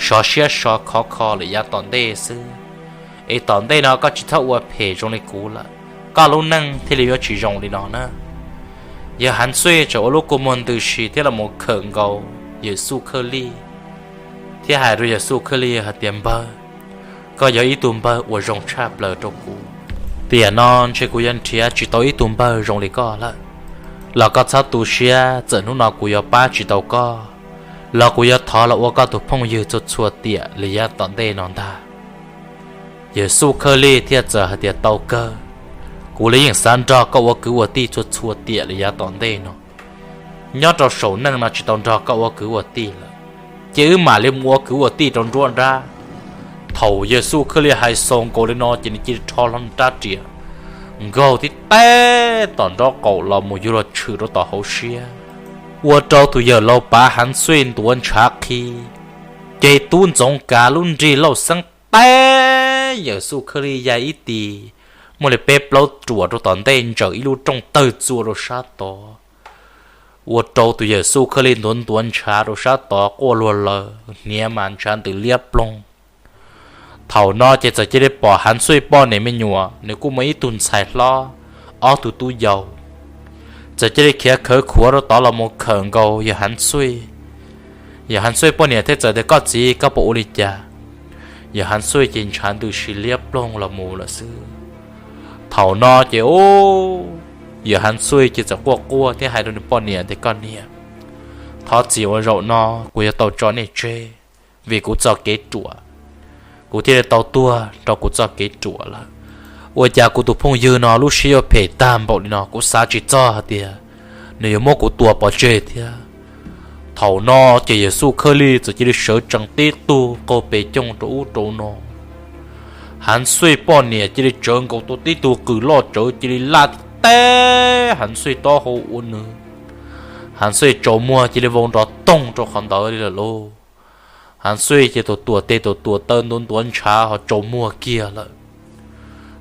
sov siab sov khov kho lawm yav tom ntej xwb, es tom ntej no koj tsis txhob ua phem zoo li kuv lawm, koj lub neej thiaj li yuav tsis zoo li no na. Yawg Hav Xuj txawm ua lub kua muag ntws si thiab los mus khawm nkaus Yexus Khawj Lij, thiab hais rau Yexus Khawj Lij hais tias, Npawg, koj yog ib tug npawg uas zoo tshaj plaws rau kuv. Tiam no ntshe kuv yuav nrhiav tsis tau ib tug npawg zoo li koj lawm, los koj txhob tu siab, txawm hnub no kuv yuav pab tsis tau koj, los kuv yuav thov los ua koj tus phooj ywg txhua txhua tiam li yav tom ntej no ntag. Yexus Khawj Lij thiaj txawm hais tias, Tau kawg, kuv li yeej xav nrog koj ua kwv ua tij txhua txhua tiam li yav tom ntej no. Nyob rau saum neej no tsis tau nrog koj ua kwv ua tij lawm, ces wb mam li mus ua kwv ua tij rau nruab nrab. Thaum Yexus Khawj Lij hais xaus nkaus li no ces nws cia li rho hlo rab riam nkaug tib teb tom nraub qaum los mus yuav luag tshwm rau tom hauv siab, ua rau tus yawg laus pav Hav Xuj ntuav ntshav qhi, ces tub Ntxoov Kav lub nrig lauj xeeb teb Yexus Khawj Lij ya ib tis, muaj li peb plaub ruam rau tom ntej ntsaws ib lub rooj tawg txua rau sab tod, ua rau tus Yexus Khawj Lij ntuav ntuav ntshav rau sab tod quaj luag lawm, hniav mas ntshav ntws liab ploog. Thaum no ces txawm cia li pom Hav Xuj poj niam me nyuam, nws kuj muaj ib tug ntxhais hlob, ob tug tub yau, txawm cia li khiav khawv khuav rau tod los mus khawm nkaus yawg Hav Xuj. Yawg Hav Xuj poj niam thiaj txawm tias, Koj txiv, koj puas ua li cas? Yawg Hav Xuj ces ntshav ntws si liab ploog los mus lawm xwb. Thaum no ces yawg Hav Xuj ces txawm quaj quaj thiab hais rau nws poj niam tias, Koj niam, thov txim uas zaum no kuv yuav tau tso nej tseg, vim kuv txoj kev ruam, kuv thiaj li tau tuag rau kuv txoj kev ruam lawm. Ua cas kuv tus phooj ywg no lub siab yuav phem tag npaum li no, kuv xav tsis txog hais tias nws yuav muab kuv tua pov tseg thiab. Thaum no ces Yexus Khawj Lij txawm cia li sawv tsees tib tug qaug pes coog rau ub rau no. Hav Xuj poj niam cia li tsawv nkaus tau tib tug qws loj tsawv cia li laj tib teb Hav Xuj taub hau ua nws. Hav Xuj tsaus muag cia li vau nrov toog rau qhov ntawd li lawm lauj. Hav Xuj ces tus tuam tes tus tuam taw ntuav ntuav ntshav ho tsaus muag kiag lawm.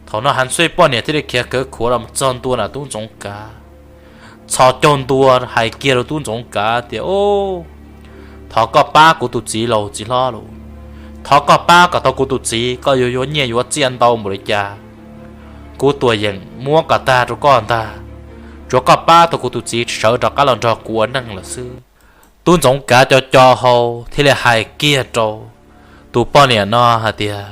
Thaum no Hav Xuj poj niam thiaj li khiav khawv khuav los txog ntua nram tub Ntxoov Kav, txhos caug ntua hais kiag rau tub Ntxoov Kav tias, Thov koj pab kuv tus txiv lauj txiv hlob lauj, thov koj pab kom tau kuv tus txiv, koj yuav yuav nyiaj yuav txiaj ntau npaum li cas kuv tuam yeem muab kom tag rau koj ntag. Tsuav koj pab tau kuv tus txiv sawv rov qab los nrog kuv ua neej lawm xwb. Tub Ntxoov Kav co co hau thiaj li hais kiag rau tus poj niam no hais tias,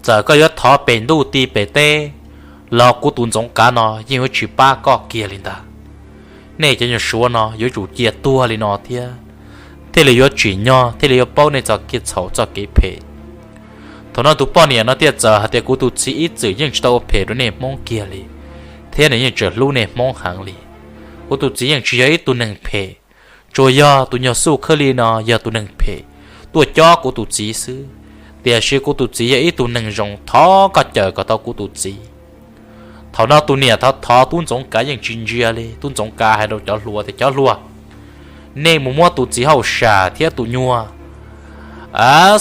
Txawm koj yuav thov pem ntuj ti pem teb los kuv tus Ntxoov Kav no yeej yuav tsis pab koj kiag li ntag. Nej cov nyuag Suav no yuav tsum cia tuag li no thiab, thiaj li yuav tsim nyog, thiaj li yuav paub nej txoj kev txhaum txoj kev phem. Thaum no tus poj niam no thiaj txawm hais tias, Kuv tus txiv ib txwm yeej tsis tau ua phem rau nej Hmoob kiag li, thiab nws yeej tseem hlub nej Hmoob heev li. Kuv tus txiv yeej tsis yog ib tug neeg phem, tsuas yog tus nyuag Xuj Khawj Lij no yog tus neeg phem tuaj cob kuv tus txiv xwb, tiam sis kuv tus txiv yog ib tug neeg zoo, thov koj cawm kom tau kuv tus txiv. Thaum no tus niam thov thov tub Ntxoov Kav yeej tsis ntsia li. Tub Ntxoov Kav hais rau cov hluas tias, Cov hluas, nej mus muab tus txiv hauj sam thiab tus nyuag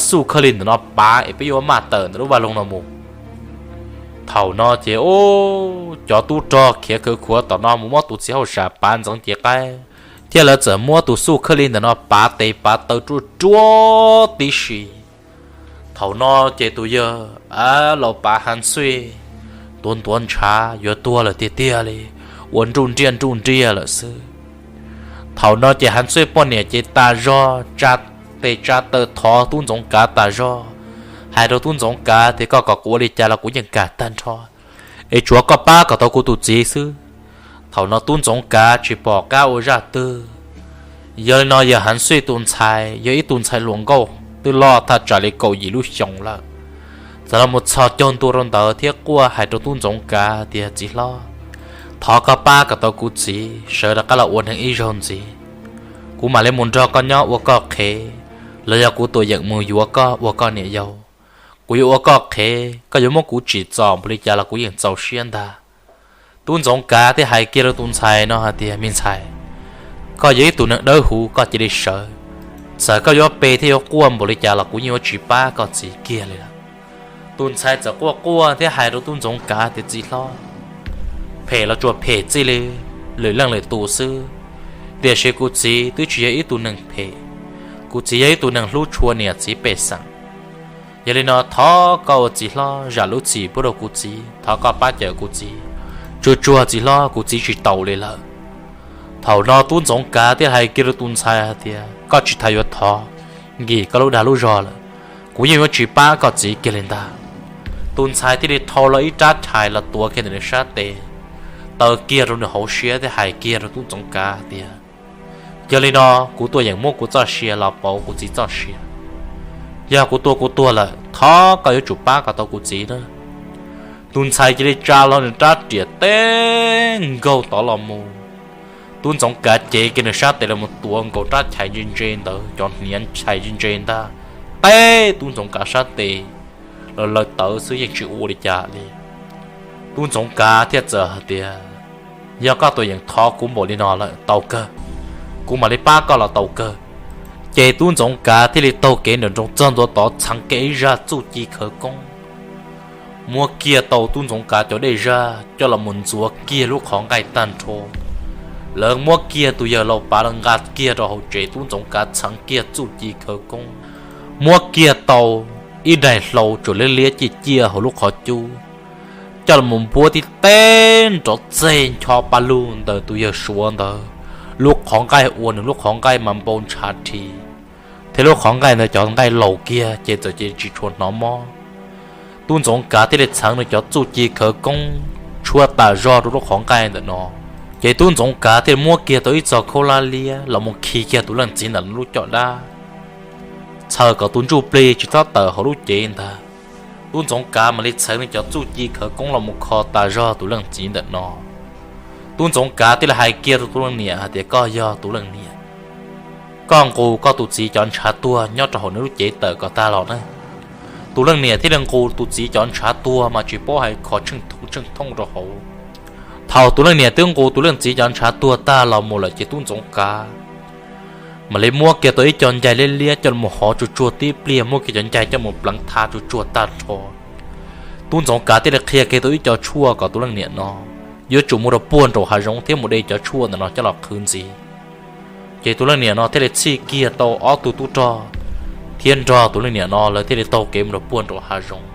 Xuj Khawj Lij ntawm no pav es peb yuav maj tawm ntawm lub vaj loog no mus. Thaum no ces cov tub rog khiav khawv khuav tom no mus muab tus txiv hauj sam pav ntxeev cev qaib, thiab lawv txawm muab tus Xuj Khawj Lij ntawm no pav tes pav taw ruaj ruaj tib si. Thaum no ces tus yawg laus pav Hav Xuj ntuav ntuav ntshav yuav tuag lawm tiag tiag li, ua nruj nriaj nruj nriaj lawm xwb. Thaum no ces Hav Xuj poj niam ces tas zog tsa tes tsa taw thov Tub Ntxoov Kav tas zog, hais rau Tub Ntxoov Kav tias koj kom kuv ua li cas los kuv yeej kam tag nrho, es tsuav koj pab kom tau kuv tus txiv xwb. Thaum no Tub Ntxoov Kav tsis pom qab ua zaj twg. Yog li no yawg Hav Xwj tus ntxhais yog ib tug ntxhais hluas nkauj twb loj thaj tsam li kaum yim lub xyoos lawm, txawm los mus txhos caug ntua rau ntawd thiab quaj hais rau Tub Ntxoov Kav tias txiv hlob, thov koj pab kom tau kuv txiv sawv rov qab los ua neeg ib zaug ntxiv. Kuv mam li mus nrog koj nyob ua koj qhev, los yog kuv tuam yeem mus yuav koj ua koj niam yau. Kuv yuav ua koj qhev, koj yuav muab kuv tsim txom npaum li cas los kuv yeej txaus siab ntag. Tub Ntxoov Kav thiaj hais kiag rau tus ntxhais no hais tias me ntxhais, koj yog ib tug neeg dawb huv koj cia li sawv. Txawm koj yuav pe thiab yuav quaj npaum li cas los kuv yeej yuav tsis pab koj txiv kiag li lawm. Tus ntxhais txawm quaj quaj thiab hais rau Tub Ntxoov Kav tias txiv hlob, phem los tsuas phem txij li lwm leej lwm tus xwb, tiam sis kuv txiv twb tsis yog ib tug neeg phem. Kuv txiv yog ib tug neeg hlub tshua niam txiv pej xeem. Yog li no thov koj ua txiv hlob zam lub txim pub rau kuv txiv, thov koj pab cawm kuv txiv, tsuag tsuag txiv hlob kuv txiv tsis taus li lawm. Thaum no Tub Ntxoov Kav thiaj hais kiag rau tus ntxhais hais tias koj tsis tas yuav thov, nkim koj lub dag lub zog lawm, kuv yeej yuav tsis pab koj txiv kiag li ntag. Tus ntxhais thiaj li dhau los ib rab chais los tuav kiag ntawm nws sab tes, taw kiag rau nws hauv siab thiab hais kiag rau Tub Ntxoov Kav tias yog li no kuv tuaj yeem muab kuv txoj sia los pauv kuv txiv txoj sia. Yog kuv tua kuv tuag lawm thov koj yuav tsum pab kom tau kuv txiv na. Tus ntxhais cia li tsa los nws rab riam teb nkaug tod los mus. Tub Ntxoov Kav cev kiag nws sab tes los mus tuav nkaus rab chais ntse ntse ntawd, cov hniav chais ntse ntse ntag, teb Tub Ntxoov Kav sab tes los lawv tawv xwb yeej tsis ua li cas li. Tub Ntxoov Kav thiaj txawm hais tias yog koj tuam yeem thov kuv npaum li no lawm tau kawg, kuv mam li pab koj los tau kawg. Ces Tub Ntxoov Kav thiaj li taug kev nram nroos txog ntua tod txheev kiag ib zaj txuj ci khawv koob, muab kiag tau Tub Ntxoov Kav cov dej zaj coj los mus ntxuav kiag lub qhov nqaij tag nrho. Lawv muab kiag tus yawg laus pav los nqa kiag rau hauv tsev, Tub Ntxoov Kav txheev kiag txuj ci khawv koob, muab kiag tau ib daim hlau tsuas liab liab ciaj ciaj hauv lub qhov cub, coj los mus npuab tib teb nrov txeg ncho pa lug ntawm tus yawg suav ntawd lub qhov nqaij ua nws lub qhov nqaij mas npau ntshav dhi, thiab lub qhov nqaij ntawd cov nqaij laus kiag ces txawm cia tsis tshua hnov mob. Tub Ntxoov Kav thiaj li txheev nws cov txuj ci khawv koob tshuab tas zog rau lub qhov nqaij ntawm no. Ces Tub Ntxoov Kav thiaj li muab kiag tau ib txog khaub hlab liab los mus khi kiag tus leej txiv ntawm no lub caj dab, txhawm kom tus ntsuj plig tsis txhob tawm hauv lub cev ntag. Tub Ntxoov Kav mam li txheev nws cov txuj ci khawv koob los mus kho tas zog tus leej txiv ntawm no. Tub Ntxoov Kav thiaj li hais kiag rau tus leej niam hais tias koj yog tus leej niam, koj nqus koj tus txiv cov ntshav tuag nyob rau hauv nws lub cev tawm kom tag los na. Tus leej niam thiaj li nqus tus txiv cov ntshav tuag mas tsis paub hais kho tsheej thooj tsheej thooj rau hauv. Thaum tus leej niam twb nqus tus leej txiv cov ntshav tuag tag los mus lawm ces Tub Ntxoov Kav mam li muab kiag tau ib co ncaig liab liab coj los hov tsuag tsuag tib pliag, muab kiag cov ncaig coj mus pleev tha tsuag tsuag tag nrho. Tub Ntxoov Kav thiaj li qhia kiag tau ib co tshuaj kom tus leej niam no yuav tsum mus rau puag nraum hav zoov thiab mus de cov tshuaj ntawm no coj los qhwv ntxiv. Ces tus leej niam no thiaj li txhij kiag tau ob tug tub rog thiab nrog tus leej niam no lawv thiaj li taug kev mus rau puag nraum hav zoov.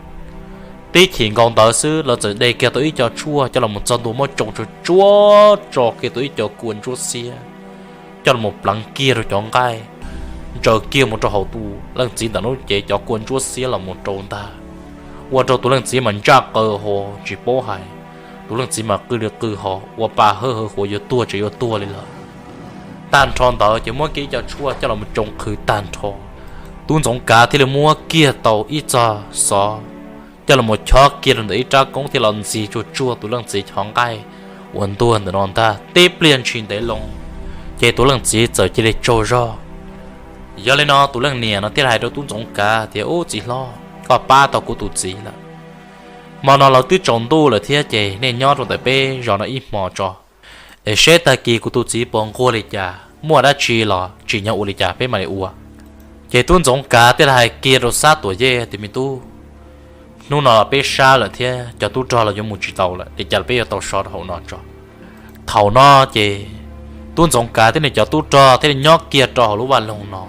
Tib chim nkaus ntawd xwb lawv txawm de kiag tau ib co tshuaj coj los mus txog ntua muab tsoo tsuag tsuag tso kiag tau ib co kua ntsuab xiab coj los pleev kiag rau cov nqaij, ntsaws kiag mus rau hauv tus leej txiv ntawm lub cev cov kua ntsuab xiab los mus rau ntag. Ua rau tus leej txiv mas ntsaj qaws ho tsis paub hais, tus leej txiv mas qw li qw ho ua pa hawb hawv huav yuav tuag tseem yuav tuag li lawm. Tag nrho ntawd ces muab kiag ib co tshuaj coj los tsoo qhwv tag nrho. Tub Ntxoov Kav thiaj li muab kiag tau ib txog xov coj los chob kiag rau ntawm ib rab koob thiaj los ntxig tsuag tsuag tus leej txiv cov nqaij uas ntuag ntawm no ntag. Tib pliag ntshis ntev loo ces tus leej txiv txawm cia li tsaug zog. Yog li no tus leej niam no thiaj hais rau Tub Ntxoov Kav tias ub txiv hlob, koj pab tau kuv tus txiv lawm. Hmo no los twb tsaus ntuj lawm thiab ces nej nyob rau ntawm peb zos no ib hmo tso, es seb tag kis kuv tus txiv puas nquag li cas, muaj dab tsi los tsim nyog ua li cas peb mam li ua. Ces Tub Ntxoov Kav thiaj li hais kiag rau Xab Tuam Yej tias me tub, hnub no los peb sab lawm thiab cov tub rog los yuav mus tsis tau lawm, li cas peb yuav tau so rau hauv no tso. Thaum no ces Tub Ntxoov Kav thiab nws cov tub rog thiaj li nyob kiag rau hauv lub vaj loog no.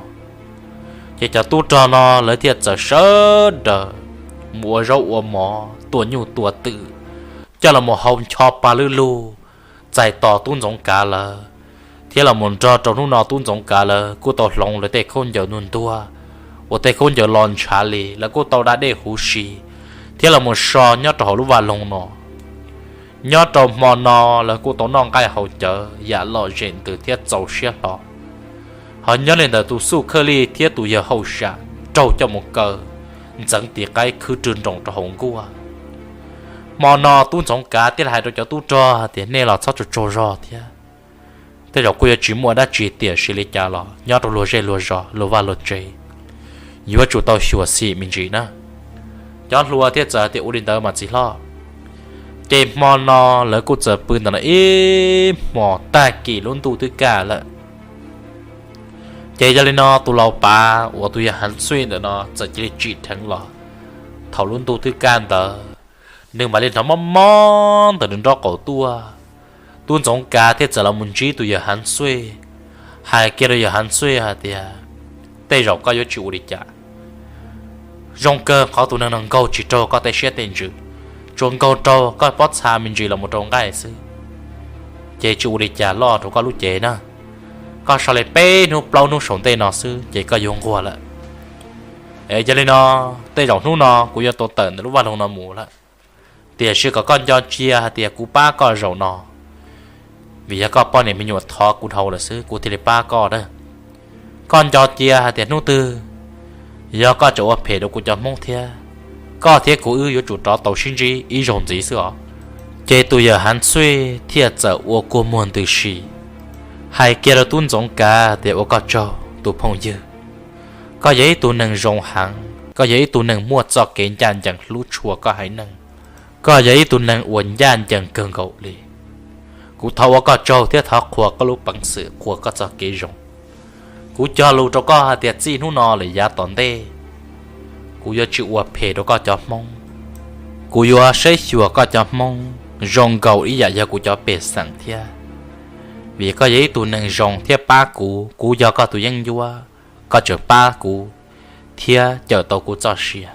Ces cov tub rog no lawv thiaj txawm sawv daws mus ua zaub ua mov, tua nyuj tua twm, coj los mus hau ncho pa lwb lug txais tos Tub Ntxoov Kav lawv, thiab los mus nrog rau hnub no tub Ntxoov Kav lawv kuj tau hloov lawv tej khaub ncaws ntuag ntuag, uas tej khaub ncaws los ntshav li lawv kuj tau da dej huv si, thiab los mus so nyob rau hauv lub vaj loog no. Nyob rau hmo no lawv kuj tau noj nqaij haus cawv yam lom zem ntws thiab txaus siab hlo. Ho nyob li ntawm tus Xub Khawj Lij thiab tus yawg hauj sam raug coj mus kaw ntxeev tiv qaib khwb rwg nroos rau hauv nkuaj. Hmo no tub Ntxoov Kav thiaj li hais rau cov tub rog tias nej los txhob tsaug tsaug zog thiab. Tej zaum kuj yuav tsis muaj dab tsi, tiam sis li cas los nyob rau luag zej luag zos luag vaj luag tsev yuav tsum tau xyuam xim me ntsis na. Cov hluas thiaj txawm tias ua li ntawd mas txiv hlob. Ces hmo no lawv kuj txawm pw ntawm no ib hmos tag kis lub ntuj twb kaj lawm. Ces yog li no tus laus pav uas tus yawg Hav Xuj ntawm no txawm cia li tsim dheev los. Thaum lub ntuj twb kaj ntawd, nws mam li hnov mob mob ntawm nws nrob qaum tuaj. Tub Ntxoov Kav thiaj txawm los mus ntsib tus yawg Hav Xuj, hais kiag rau yawg Hav Xuj hais tias, tej zaum koj yuav tsis ua li cas. Zoo kawg qhov tus neeg no nkaug tsis raug koj tej siab tej ntsws, tsuas nkaug raug koj pob txha me ntsis los mus rau nqaij xwb. Ces tsis ua li cas, loj rau koj lub cev na. Koj so li peb hnub plaub hnub saum ntej no xwb ces koj yuav nquag lawm. Es yog li no, tej zaum hnub no kuv yuav tau tawm ntawm lub vaj loog no mus lawm. Tiam sis kom koj nco cia hais tias kuv pab koj zaum no, vim yog koj poj niam me nyuam thov kuv dhau lawm xwb kuv thiaj li pab koj na. Koj nco cia hais tias hnub twg yog koj tseem ua phem rau kuv cov Hmoob thiab, koj thiab kuv wb yuav tsum rov tau sib ntsib ib zaug ntxiv xwb os. Ces tus yawg Hav Xuj thiaj txawm ua kua muag ntws si, hais kiag rau tub Ntxoov Kav tias, ua koj tsaug tus phooj ywg, koj yog ib tug neeg zoo heev, koj yog ib tug neeg muaj txoj kev ncaj ncees hlub tshua koj haiv neeg, koj yog ib tug neeg uas ncaj ncees kawg nkaus li. Kuv thov ua koj tsaug thiab thov qhuas koj lub peev xwm, qhuas koj txoj kev zoo. Kuv cog lus rau koj hais tias txij hnub no lawm yav tom ntej, kuv yuav tsis ua phem rau koj cov Hmoob. Kuv yuav saib xyuas koj cov Hmoob zoo nkaus ib yam yog kuv cov pej xeem thiab. Vim koj yog ib tug neeg zoo thiab pab kuv, kuv yog koj tus yeeb ncuab, koj tseem pab kuv thiab cawm tau kuv txoj sia,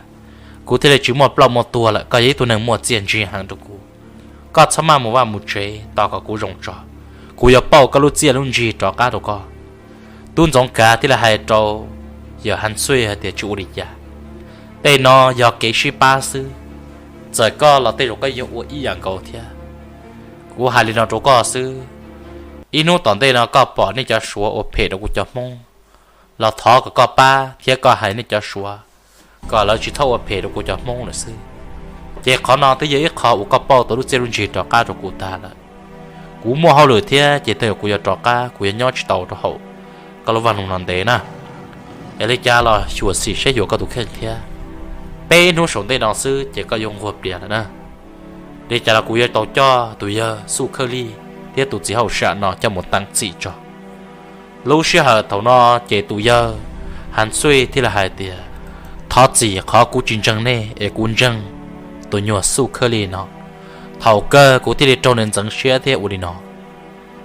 kuv thiaj li tsis muaj ploj muaj tuag lawm. Koj yog ib tug neeg muaj txiaj ntsig heev rau kuv. Koj txhob maj mus vaj mus tsev, tos kom kuv zoo tso, kuv yuav pauj koj lub txiaj lub ntsig rov qab rau koj. Tub Ntxoov Kav thiaj li hais rau yawg Hav Xuj hais tias, tsis ua li cas, tej no yog kev sib pab xwb. Txawm koj los tej zaum koj yuav ua ib yam nkaus thiab. Kuv hais li no rau koj xwb, ib hnub tom ntej no koj pom nej cov Suav ua phem rau kuv cov Hmoob, los thov kom koj pab thiab koj hais nej cov Suav kom lawv tsis txhob ua phem rau kuv cov Hmoob lawm xwb. Ces qhov no twb yog ib qho uas koj pauj tau lub txiaj lub ntsig rov qab rau kuv tag lawm. Kuv muaj hauj lwm thiab ces tej zaum kuv yuav rov qab, kuv yuav nyob tsis tau rau hauv koj lub vaj loog no ntev na. Es li cas los xyuam xim saib xyuas koj tus kheej thiab. Peb hnub saum ntej no xwb ces koj yuav nquag plias lawm na. Li cas los kuv yuav tau coj tus yawg Xub Khawj Lij thiab tus txiv hauj sam no coj mus teev txim tso. Lub sij hawm thaum no ces tus yawg Hav Xuj thiaj li hais tias, thov txim qhov kuv tsis ntseeg nej es kuv ntseeg tus nyuag Xub Khawj Lij no. Thaum kawg kuv thiaj li raug nws ntxeev siab thiab ua li no.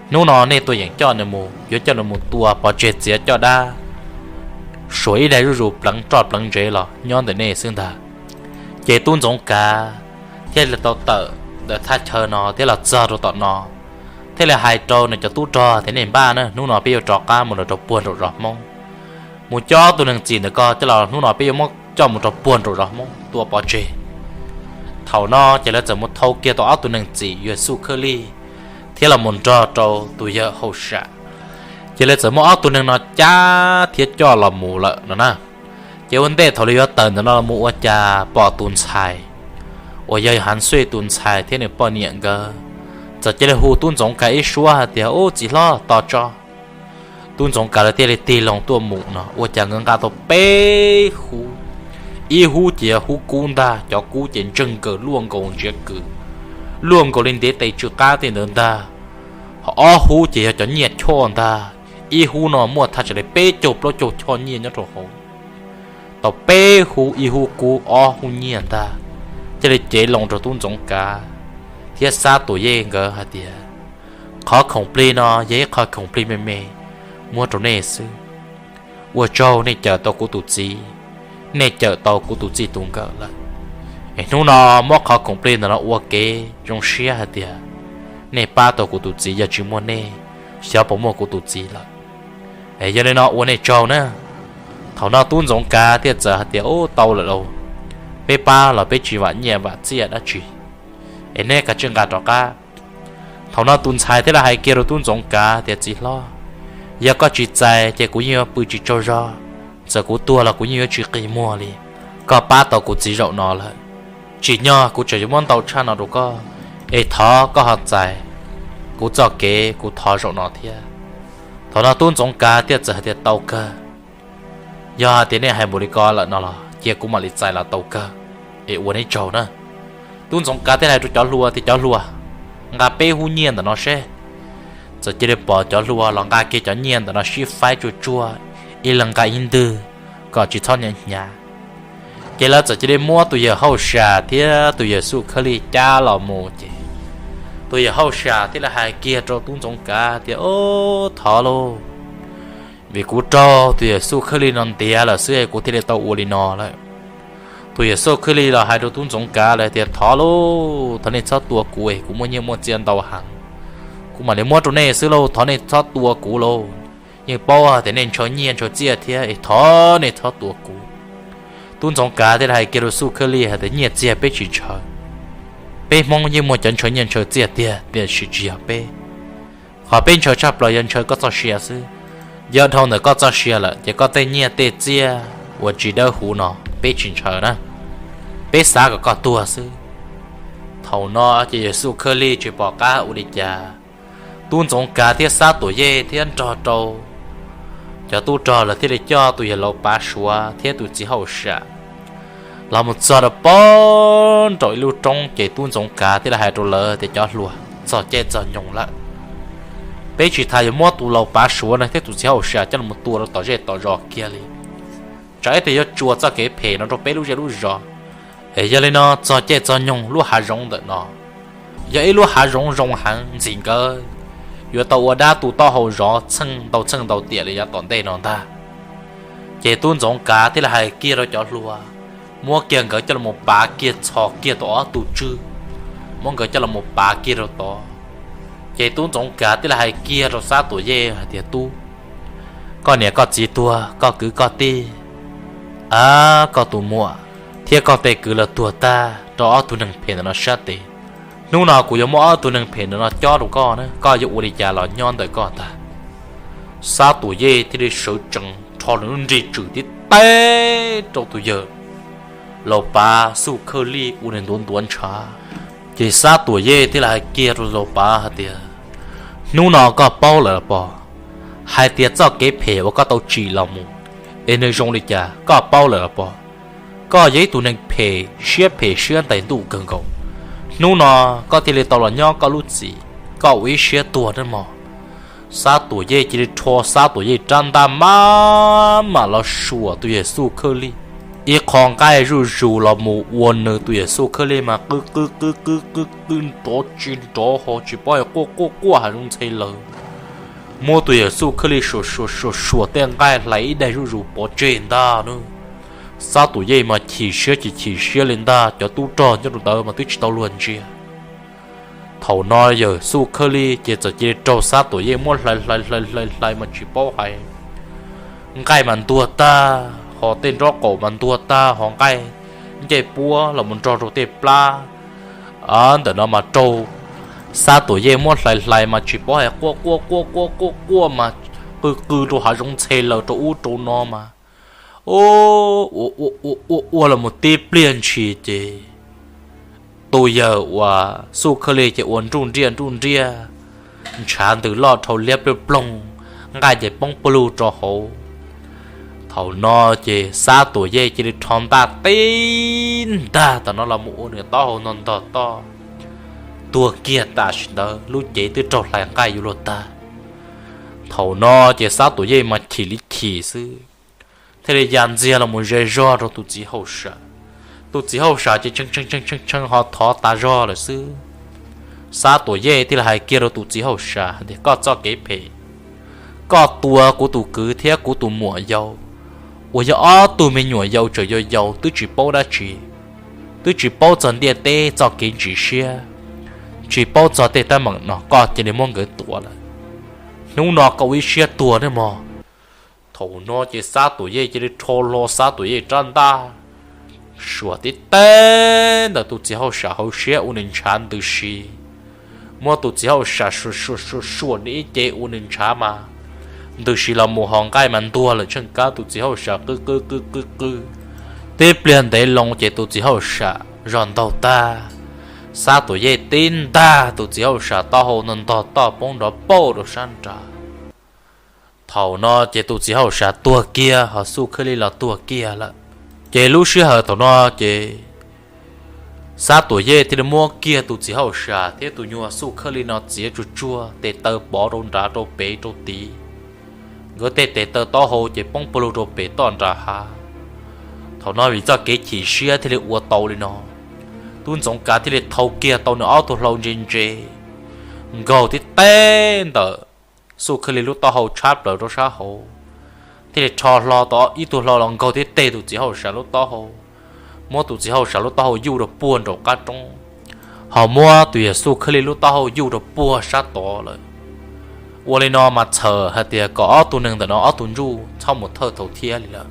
Hnub no nej tuaj yeem coj nws mus, yuav coj nws mus tua pov tseg txiav coj dab, suav ib daig zuj zus pleev roj pleev ntsev los nyob ntawm nej xwb ntag. Ces tub Ntxoov Kav thiaj li tau tawm ntawm thaj chaw no thiab los txog rau tom no, thiaj li hais rau nws cov tub rog tias, nej npaj na, hnub no peb yuav rov qab mus rau puag nraum zos Hmoob, mus coj tus neeg txim ntawm ko coj los, hnub no peb yuav muab coj mus rau puag nraum zos Hmoob tua pov tseg. Thaum no ces lawv txawm mus thau kiag tau ob tug neeg txim yawg Xub Khawj Lij thiab los mus nrog rau tus yawg hauj sam. Ces lawv txawm muab ob tug neeg no cab thiab coj los mus lawm no na. Ces ua ntej thaum lawv yuav tawm ntawm no los mus ua cas pom tus ntxhais uas yog Hav Xuj tus ntxhais thiab nws poj niam nkawd txawm cia li hu tub Ntxoov Kav ib suab hais tias, ub, txiv hlob, tos tso. Tub Ntxoov Kav lawv thiaj li tig loo tuaj mus no ua cas nkawd nqa tau peb hub. Ib hub ces yog hub kub ntag, cov kub ces ntseeg nkaws luaj nkaus ntsiav kws, luaj nkaus li ntiav tes tsw qab tej ntawd ntag. Ho ob hub ces yog cov nyiaj choj ntag, ib hub no muaj thaj tsam li peb caug plaub caug choj nyiaj nyob rau hauv. Tau peb hub, ib hub kub ob hub nyiaj ntag, thiaj li cev loo rau tub Ntxoov Kav thiab Xab Tuam Yej nkawd hais tias, qhov khoom plig no yog ib qho khoom plig me me muab rau nej xwb. Ua tsaug nej cawm tau kuv tus txiv, nej cawm tau kuv tus txij tus nkawm lawm. Es hnub no muab qhov khoom plig ntawm no ua kev zoo siab hais tias nej pab tau kuv tus txiv, yog tsis muaj nej, xyov puas muaj kuv tus txiv lawm. Es yog li no ua nej tsaug na. Thaum no tub Ntxoov Kav thiaj txawm hais tias, Ub, tau lawm lauj, peb pab los peb tsis vam nyiaj vam txiaj dab tsi, es neb kav tsij nqa rov qab. Thaum no tus ntxhais thiaj li hais kiag rau tub Ntxoov Kav tias, Txiv hlob, yog koj tsis txais ces kuv yeej yuav pw tsis tsaug zog, txawm kuv tuag los kuv yeej yuav tsis qi muag li. Koj pab tau kuv txiv zaum no lawm, tsim nyog kuv tseem yuav muab ntau tshaj no rau koj, es thov koj ho txais kuv txoj kev kuv thov zaum no thiab. Thaum no tub Ntxoov Kav thiaj txawm hais tias, Tau kawg, yog hais tias nej hais npaum li ko lawm no los cia kuv mam li txais los tau kawg, es ua neb tsaug na. Tub Ntxoov Kav thiaj hais rau cov hluas tias, Cov hluas, nqa peb hub nyiaj ntawm no seb. Txawm cia li pom cov hluas los nqa kiag cov nyiaj ntawm no sib faib tsuag tsuag, ib leeg nqa ib ntwg kom tsis txhob hnyav hnyav. Ces lawv txawm cia li muab tus yawm hauj sam thiab tus yawm Xub Khawj Lij cab los mus ces tus yawm hauj sam thiaj li hais kiag rau tub Ntxoov Kav tias, Ub, thov lauj, vim kuv raug tus yawm Xub Khawj Lij no ntiav lawm xwb kuv thiaj li tau ua li no lawm. Tus yawm Xub Khawj Lij los hais rau tub Ntxoov Kav lawm tias, Thov lauj, thov nej txhob tua kuv es kuv muaj nyiaj muaj txiaj ntau heev, kuv mam li muab rau nej xwb lauj, thov nej txhob tua kuv lauj. Yeej paub tias nej ntshaw nyiaj ntshaw txiaj thiab es thov nej txhob tua kuv. Tub Ntxoov Kav thiaj li hais kiag rau Xub Khawj Lij hais tias, Nyiaj txiag peb tsis ntshaw, peb Hmoob yeej muaj cov ntshaw nyiaj ntshaw txiaj tiag, tiam sis tsis yog peb. Qhov peb ntshaw tshaj plaws yog ntshaw koj txoj sia xwb. Yog dhau ntawm koj txoj sia lawm ces koj tej nyiaj tej txiaj uas tsis dawb huv no peb tsis ntshaw na, peb xav kom koj tuag xwb. Thaum no ces yawm Xub Khawj Lij tsis pom qab ua li cas, tub Ntxoov Kav thiab Xab Tuam Yej thiab nrog rau cov tub rog lawv thiaj li coj tus yawg laus Pav Suav thiab tus txiv hauj sam los mus txog rau pem nraum ib lub roob ces tub Ntxoov Kav thiaj li hais rau lawv tias, Cov hluas, txog caij txog nyoog lawm. Peb tsis tas yuav muab tus laus Pav Suav no thiab tus txiv hauj sam coj los tua rau tom zej tom zos kiag li, tsam ib tias yuav tsuas txoj kev phem no rau peb lub zej lub zos. Es yog li no txog caij txog nyoog lub hav zoov ntawm no yog ib lub hav zoov zoo heev, ntxim nkawd yuav tau ua dab tu taub hau zov txheej ntau txheej ntau tiam li yav tom ntej no ntag. Ces tub Ntxoov Kav thiaj li hais kiag rau cov hluas, muab kiag nkawd coj los pav kiag txhos kiag tau ob tug tswb, muab nkawd coj los pav kiag rau tod. Ces tub Ntxoov Kav thiaj li hais kiag rau Xab Tuam Yej hais tias, Tub, koj niam koj txiv tuag, koj kwv koj tij, a, koj tus muam thiab koj tej kwv los tuag tag rau ob tug neeg phem ntawm no sab tes. Hnub no kuv yuav muab ob tug neeg phem ntawm no cob rau koj na, koj yuav ua li cas los nyob ntawm koj ntag. Xab Tuam Yej thiaj li sawv tsees rho nws lub nrig tswm tib teb rau tus yawg laus Pav Xub Khawj Lij ua nws ntuav ntuav ntshav. Ces Xab Tuam Yej thiaj li hais kiag rau laus Pav hais tias, Hnub no koj paub lawm los pom, hais tias txoj kev phem uas koj tau tsim los mus es nws zoo li cas, koj paub lawm los pom. Koj yog ib tug neeg phem, siab phem siab ntais ntuj kawg nkaus. Hnub no koj thiaj li tau los nyob koj lub txim, koj ua ib siab tuag nawb mog. Xab Tuam Yej cia li rho Xab Tuam Yej rab ntaj maj mam los suam tus yawg Xub Khawj Lij. Ib qho nqaij zuj zus los mus ua nws tus yawg Xub Khawj Lij mas qw qw qw qw qw qw nrov tsis nrov ho tsis paub hais quaj quaj quaj hav zoov ntxhe lawm. Muab tus yawg Xub Khawj Lij suam suam suam suam tej nqaij hlais ib daig zuj zus pov tseg ntag nawb. Xab Tuam Yej mas chim siab ces chim siab li ntag, cov tub rog nyob rau ntawd mas twb tsis tau luag ntsia. Thaum no yawg Xub Khawj Lij ces txawm cia li raug Xab Tuam Yej muab hlais hlais hlais hlais hlais mas tsis paub hais, nqaij mas ntuag tag, ho tej nraub qaum mas ntuag tag, ho nqaij ncej puab los mus nrog rau tej plab ntawm no mas raug Xab Tuam Yej muab hlais hlais mas tsis paub hais quaj quaj quaj quaj quaj quaj mas qw qw rau hav zoov ntxhe lawm rau ub rau no mas ua ua ua los mus tib pliag ntshis ces tus yawg uas Xub Khawj Lij ces ua nruj nriaj nruj nriaj, ntshav ntws loj dhau liab ploog ploog, nqaij ces poob plug rau hauv. Thaum no ces Xab Tuam Yej cia li rho ntaj tib ntag tam no los mus ua nws taub hau ntog ntog toj, tuag kiag tam sim ntawd lub cev twb raug hlais nqaij yuav luag tag. Thaum no ces Xab Tuam Yej mas chim li chim xwb, thiaj li ya ntxiag los mus ze zog rau tus txiv hauj sam. Tus txiv hauj sam ces tshee tshee tshee tshee ho thov tas zog lawm xwb. Xab Tuam Yej thiaj li hais kiag rau tus txiv hauj sam tias, Koj txoj kev phem, koj tua kuv tus kwv thiab kuv tus muam yau uas yog ob tug me nyuam yau tseem yau yau twb tsis paub dab tsi, twb tsis paub txog ntiaj teb txoj kev ntsis siab, tsis paub txog tej teeb meem no koj cia li muab nkawd tua lawm. Hnub no koj ua ib siab tuag ne mog. Thaum no ces Xab Tuam Yej cia li rho hlo Xab Tuam Yej rab ntaj, suam tib teb ntawm tus txiv hauj sam hauv siab ua nws ntshav ntws si. Muab tus txiv hauj sam suam suam suam suam nws ib ce ua nws ntshav mas ntws si los mus ho nqaij mas ntuag lawm tsheej kab tus txiv hauj sam qw qw qw qw qw. Tib pliag ntev loo ces tus txiv hauj sam zog ntaug tag, Xab Tuam Yej tib ntag tus txiv hauj sam taub hau ntog ntog toj poob nrov pauj rau sab nrad. Thaum no ces tus txiv hauj sam tuag kiag ho Xub Khwj Lij los tuag kiag lawm. Ces lub sij hawm thaum no ces Xab Tuam Yej thiaj li muab kiag tus txiv hauj sam thiab tus nyuag Xub Khwj Lij no txiav tsuag tsuag, tes taw pov rau nrad rau pem rau tid. Nkawd tej tes taw taub hau ces poob pawg lug rau pem toj nram hav. Thaum no vim txoj kev chim siab thiaj li ua tau li no, tub Ntxoov Kav thiaj li thau kiag tau nws ob tug hlau ntse ntse, nkaug tib teb ntawm Xub Khwj Lij lub taub hau tshab plaws rau sab hauv, thiaj li rho hlo tau ib tug hlau los nkaug tib teg tus txiv hauj sam lub taub hau, muab tus txiv hauj sam lub taub hau yuj rau puag nraum qab roob, ho muab tus yawg Xub Khwj Lij lub taub hau yuj rau puag sab tod lawm. Ua li no mas txhawm hais tias kom ob tug neeg ntawm no ob tug ntsuj txhob mus thawj thaum thiab li lawm,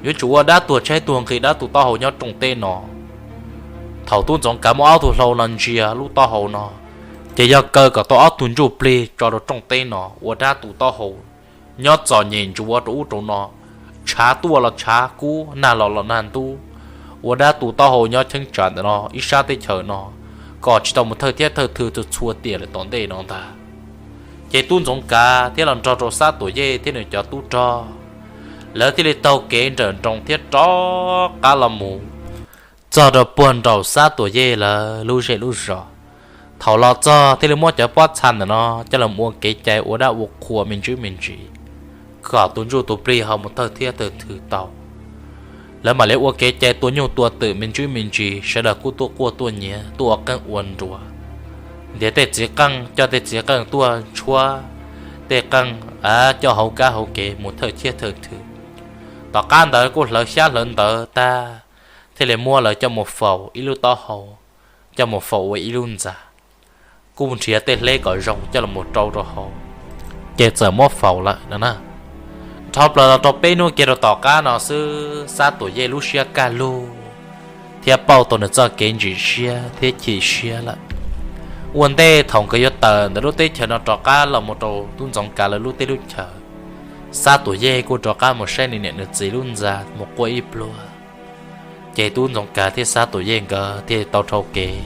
yuav tsum ua dab tuag tshaib tuag nqhis dab tu taub hau nyob rooj teb no. Thaum tub Ntxoov Kav muab ob tug hlau no ntsia lub taub hau no, ces yog kaw kom tau ob tug ntsuj plig tso rau rooj teb no ua dab tu taub hau, nyob txom nyem ntsuav rau ub rau no, tshav tuaj los tshav kub, nag los los nag ntub, ua dab tu taub hau nyob cheeb tsam ntawm no ib sab teb chaws no, kom tsis tau mus thawj thiab thawj thw txhua txhua tiam lawm tom ntej no ntag. Ces tub Ntxoov Kav thiab los nrog rau Xab Tuam Yej thiab nws cov tub rog, lawv thiaj li taug kev nrawm nroos thiab rov qab los mus txog rau puag nraum Xab Tuam Yej lawv lub zej lub zos. Thaum los txog thiaj li muab cov pob txha ntawm no coj los ua kev cai ua dab ua qhua me ntsis me ntsis, kom tus ntsuj tus plig ho mus thawj thiab thawj thw tau. Lawv mam li ua kev cai tua nyuj tua twm me ntsis me ntsis, sawv daws kuj tuaj quaj tuaj nyiav tuaj ua qeej ua nruas, ntiav tej txiv qeej, coj tej txiv qeej tuaj tshuab tej qeej, coj hauv kab hauv kev mus thawj thiab thawj thw. Tom qab ntawd kuj hlawv xyab hlawv ntawv tag, thiaj li muab lawv coj mus faus ib lub taub hau, coj mus faus ua ib lub ntxa, kuj nrhiav tej hleb kom zoo coj los rau rau hauv, ces txawm muab faus lawm no na. Dhau plaws los rau peb hnub kiag rau tom qab no xwb, Xab Tuam Yej lub siab kaj lug thiab pauj tau nws txoj kev ntsim siab thiab chim siab lawm. Ua ntej thaum nkawd yuav tawm ntawm lub teb chaws no rov qab los mus rau tub Ntxoov Kav lawv lub teb lub chaws, Xab Tuam Yej kuj rov qab mus saib nws niam nws txiv lub ntxa mus quaj ib pluag. Ces tub Ntxoov Kav thiab Xab Tuam Yej nkawd thiaj tau dhau kev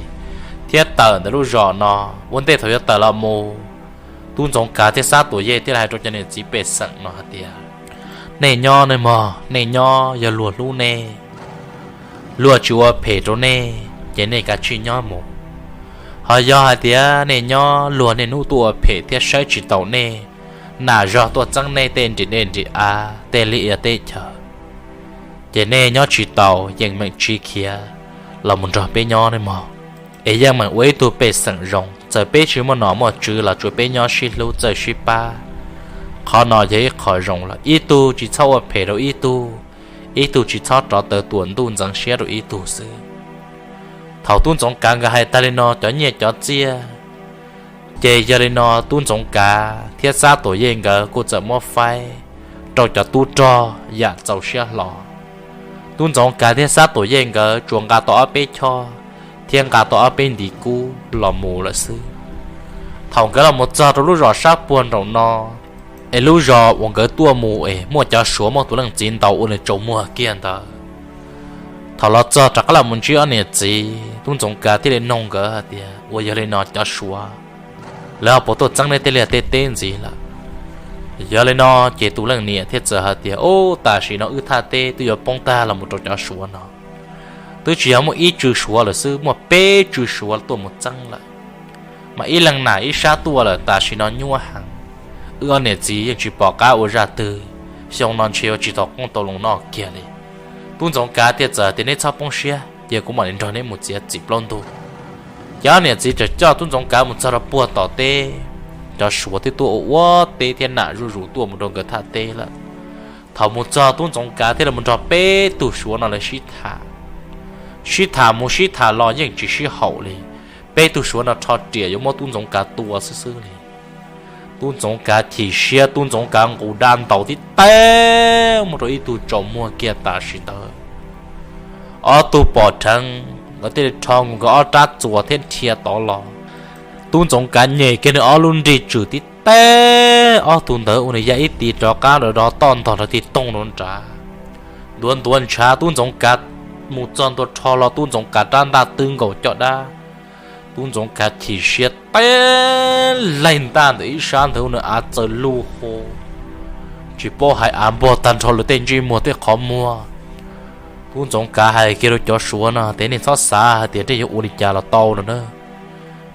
thiab tawm ntawm lub zos no. Ua ntej thaum yuav tawm los mus, tub Ntxoov Kav thiab Xab Tuam Yej thiaj li hais rau cov niam txiv pej xeem no hais tias, nej nyob nej mog, nej nyob yog luag hlub nej, luag tsis ua phem rau nej ces nej kav tsij nyob mus. Ho yog hais tias nej nyob luag niaj hnub tuaj ua phem thiab saib tsis taus nej, nam zog tuaj txeeb nej tej nrim dej nrim av tej liaj ia teb chaws, ces nej nyob tsis taus, yeej meem tsiv khiav los mus nrog peb nyob nej mog. Es yeej meem ua ib tug pej xeem zoo, txawm peb tsis muaj nom muaj tswv los tsuas peb nyob sib hlub txawj sib pab. Qhov no yog ib qho zoo lawm, ib tug tsis txhob ua phem rau ib tug, ib tug tsis txhob rov taw tuam ntuj ntxeev siab rau ib tug xwb. Thaum tub Ntxoov Kav nkawd hais tag li no cov nyiaj cov txiaj, ces yog li no tub Ntxoov Kav thiab Xab Tuam Yej nkawd kuj txawm muab faib rau cov tub rog yam txaus siab hlo. Tub Ntxoov Kav thiab Xab Tuam Yej nkawd tsuas nqa tau ob peb choj thiab nqa tau ob peb ntiv kub los mus lawm xwb. Thaum nkawd los mus txog rau lub zos sab puag nraum no, es lub zos uas nkawd tuaj mus es muaj cov Suav muaj tus leej txiv ntaus ua nws tsaus muag kiag ntawd. Thaum los txog rov qab los mus ntsib ob niam txiv, tub Ntxoov Kav thiaj li noog nkawd hais tias, ua yog li no cov Suav lawv ho puas tuaj txeeb nej tej liaj tej teb ntxiv lawm? Yog li no ces tus leej niam thiaj txawm hais tias, ub, tam sim no wb thaj teb twb yuav poob tag los mus rau cov Suav no. Twb tsis yog muaj ib tsw Suav lawm xwb, muaj peb tsw Suav tuaj mus txeeb lawm. Mas ib leeg nam ib sab tuaj lawm, tam sim no nyuaj heev. Wb ob niam txiv yeej tsis pom qab ua zaj twg, xyoo no ntshe yuav tsis tau qoob tau loo noj kiag li. Tub Ntxoov Kav thiaj txawm tias, neb txhob poob siab, cia kuv mam li nrog neb mus txiav txim plaub ntug. Ces ob niam txiv txawm coj tub Ntxoov Kav mus txog rau puag tom teb. Cov Suav twb tuaj ua ua teb thiab nam zuj zus tuaj mus rau nkawd thaj teb lawm. Thaum mus txog tub Ntxoov Kav thiaj li mus nrog peb tug Suav no lawv sib tham. Sib tham mus sib tham los yeej tsis sib haum li. Peb tug Suav no rho riam yuav muab tub Ntxoov Kav tua xwb xwb li. Tub Ntxoov Kav chim siab, Tub Ntxoov Kav nqus dab ntaus tib teg mus rau ib tug tsaus muag kiag tam sim ntawd. Ob tug pom dheev nkawd thiaj li rho mus nkawd ob rab txuas thiab dhia tod los. Tub Ntxoov Kav nyem kiag nws ob lub nrig tswm tib teg, ob tug ntawd ua nws ya ib tis rov qab rau do toj ntog rau ti tooj rau nrad. Ntuav ntuav ntshav, Tub Ntxoov Kav mus txog ntua rho los Tub Ntxoov Kav rab ntaj twb nkaus caj dab. Tub Ntxoov Kav chim siab teb laig ntaj ntawm ib sab ntawd ua nws av txawm luj hu, tsis paub hais av npog tag nrho lawv tej ntsej muag tej qhov muag. Tub Ntxoov Kav hais kiag rau cov Suav no tias nej txhob xav hais tias nej yuav ua li cas los tau no na.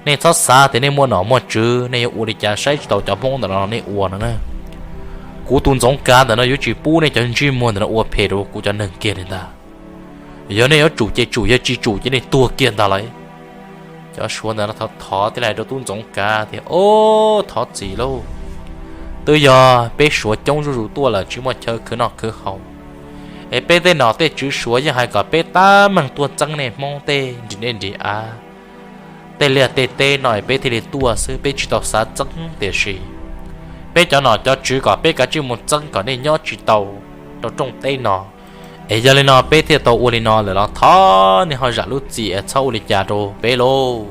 Nej txhob xav tias nej muaj nom muaj tswv nej yuav ua li cas saib tsis taus cov Hmoob ntawm no nej ua no na. Kuv tus Ntxoov Kav ntawm no yuav tsis pub nej cov ntsej muag ntawm no ua phem rau kuv cov neeg kiag li ntag. Yog nej yuav tsum ces tsum, yog tsis tsum ces nej tuag kiag ntag lauj. Cov Suav ntawd no thov thov thiaj li hais rau Tub Ntxoov Kav tias, Ob, thov txim lauj. Twb yog peb Suav coob zuj zus tuaj lawm tsis muaj chaw khwv noj khwv haus, es peb tej nom tej tswv Suav yeej hais kom peb tab meeg tuaj txeeb nej Hmoob tej nrim dej nrim av, tej liaj tej teb no es peb thiaj li tuaj xwb, peb tsis tau xav txeeb. Tiam sis peb cov nom cov tswv kom peb kav tsij mus txeeb kom nej nyob tsis tau rau rooj teb no. Es yog li no peb thiaj tau ua li no lawm los thov nej ho zam lub txim es txhob ua li cas rau peb lauj.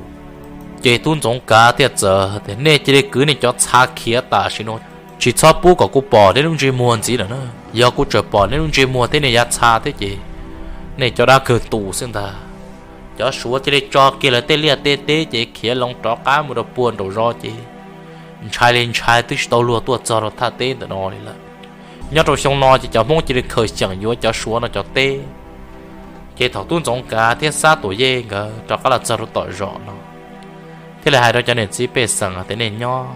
Ces Tub Ntxoov Kav thiaj txawm tias, Nej cia li kwv nej cov txha khiav tam sim no, tsis txhob pub kom kuv pom nej lub ntsej muag ntxiv lawm na. Yog kuv tseem pom nej lub ntsej muag thiab nej yav txha thiab ces nej cov dab kawg tu xwb ntag. Cov Suav cia li tso kiag lawv tej liaj tej teb ces khiav loo rov qab mus rau puag nraum zos ces ntshai li ntshai twb tsis tau luag tuaj txog rau thaj teb ntawm no li lawm. Nyob rau xyoo no ces cov Hmoob cia li khaws xyeem yuav cov Suav no cov teb. Ces thaum Tub Ntxoov Kav thiab Xab Tuam Yej nkawd rov qab los txog rau tom zos no, thiaj li hais rau cov niam txiv pej xeem tias, Nej nyob,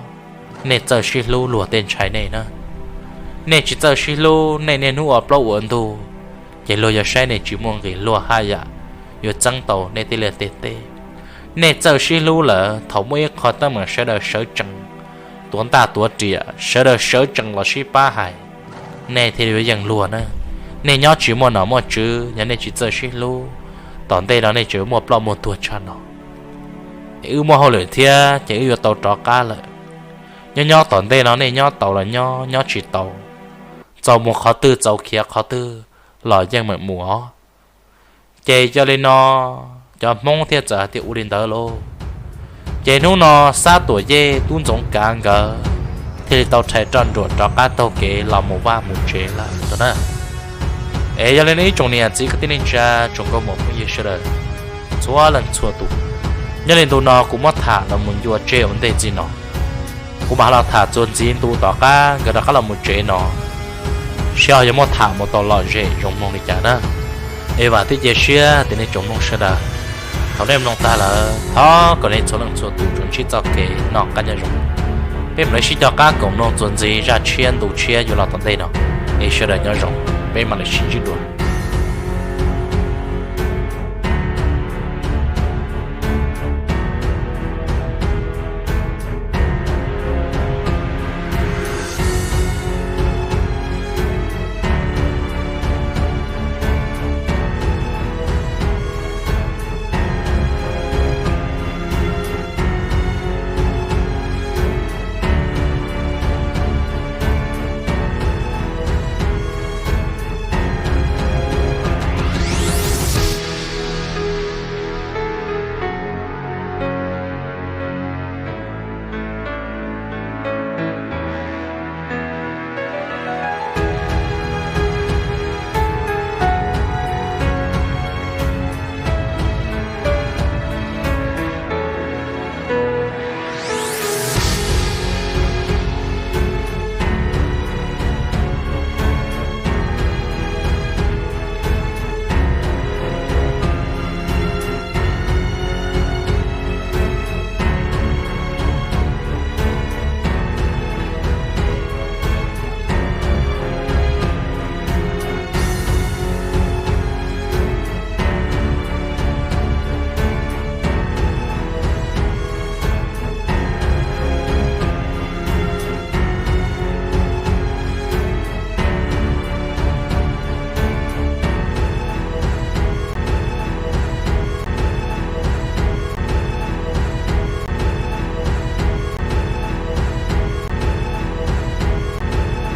nej txawj sib hlub luag tej ntshai nej na. Nej tsis txawj sib hlub, nej niaj hnub ua plaub ua ntug, ces luag yuav saib nej tsis muaj nqis luag haj yam yuav txeeb tau nej tej liaj tej teb. Nej txawj sib hlub lawm, thaum muaj ib qho teeb meem sawv daws sawv tsees tuav ntaj tuav riam, sawv daws sawv tsees los sib pab hais, nej thiaj li yuav yeej luag na. Nej nyob tsis muaj nom muaj tswv, yog nej tsis txawj sib hlub, tom ntej no nej tseem muaj ploj muaj tuag tshaj no. Es wb muaj hauj lwm thiab ces wb yuav tau rov qab lawm. Nyob nyob tom ntej no nej nyob tau los nyob, nyob tsis tau, txaus mus qhov twg txaus khiav qhov twg los yeej meem mus os. Ces yog li no cov Hmoob thiaj txawm hais tias ua li ntawd lauj. Ces hnub no Xab Tuam Yej, Tub Ntxoov Kav nkawd thiaj li tau rhais roj nruam rov qab taug kev los mus vaj mus tsev lawm na. Es yog li no ib tsoom niam txiv kwv tij neej tsa tsoom nkauj muam phooj ywg sawv daws txhua leej txhua tus, nyob li ntu no kuv muab tham los mus ncua tseg ua ntej txij no. Kuv mam los tham txuas ntxiv ntu tom qab nkawd rov qab los mus tsev no, saib ho yuav muab tham mus tau lom zem zoo mloog li cas na. Es vam thiab cia siab tias nej tsoom mloog sawv daws, thaum nej mloog tag lawm thov kom nej txhua leej txhua tus tsuas ntsib txoj kev noj qab nyob zoo. Peb mam li sib coj qab koom mloog txuas ntxiv zaj tshiab ntu tshiab yuav los tom ntej no. Es sawv daws nyob zoo, peb mam li sib ntsib dua.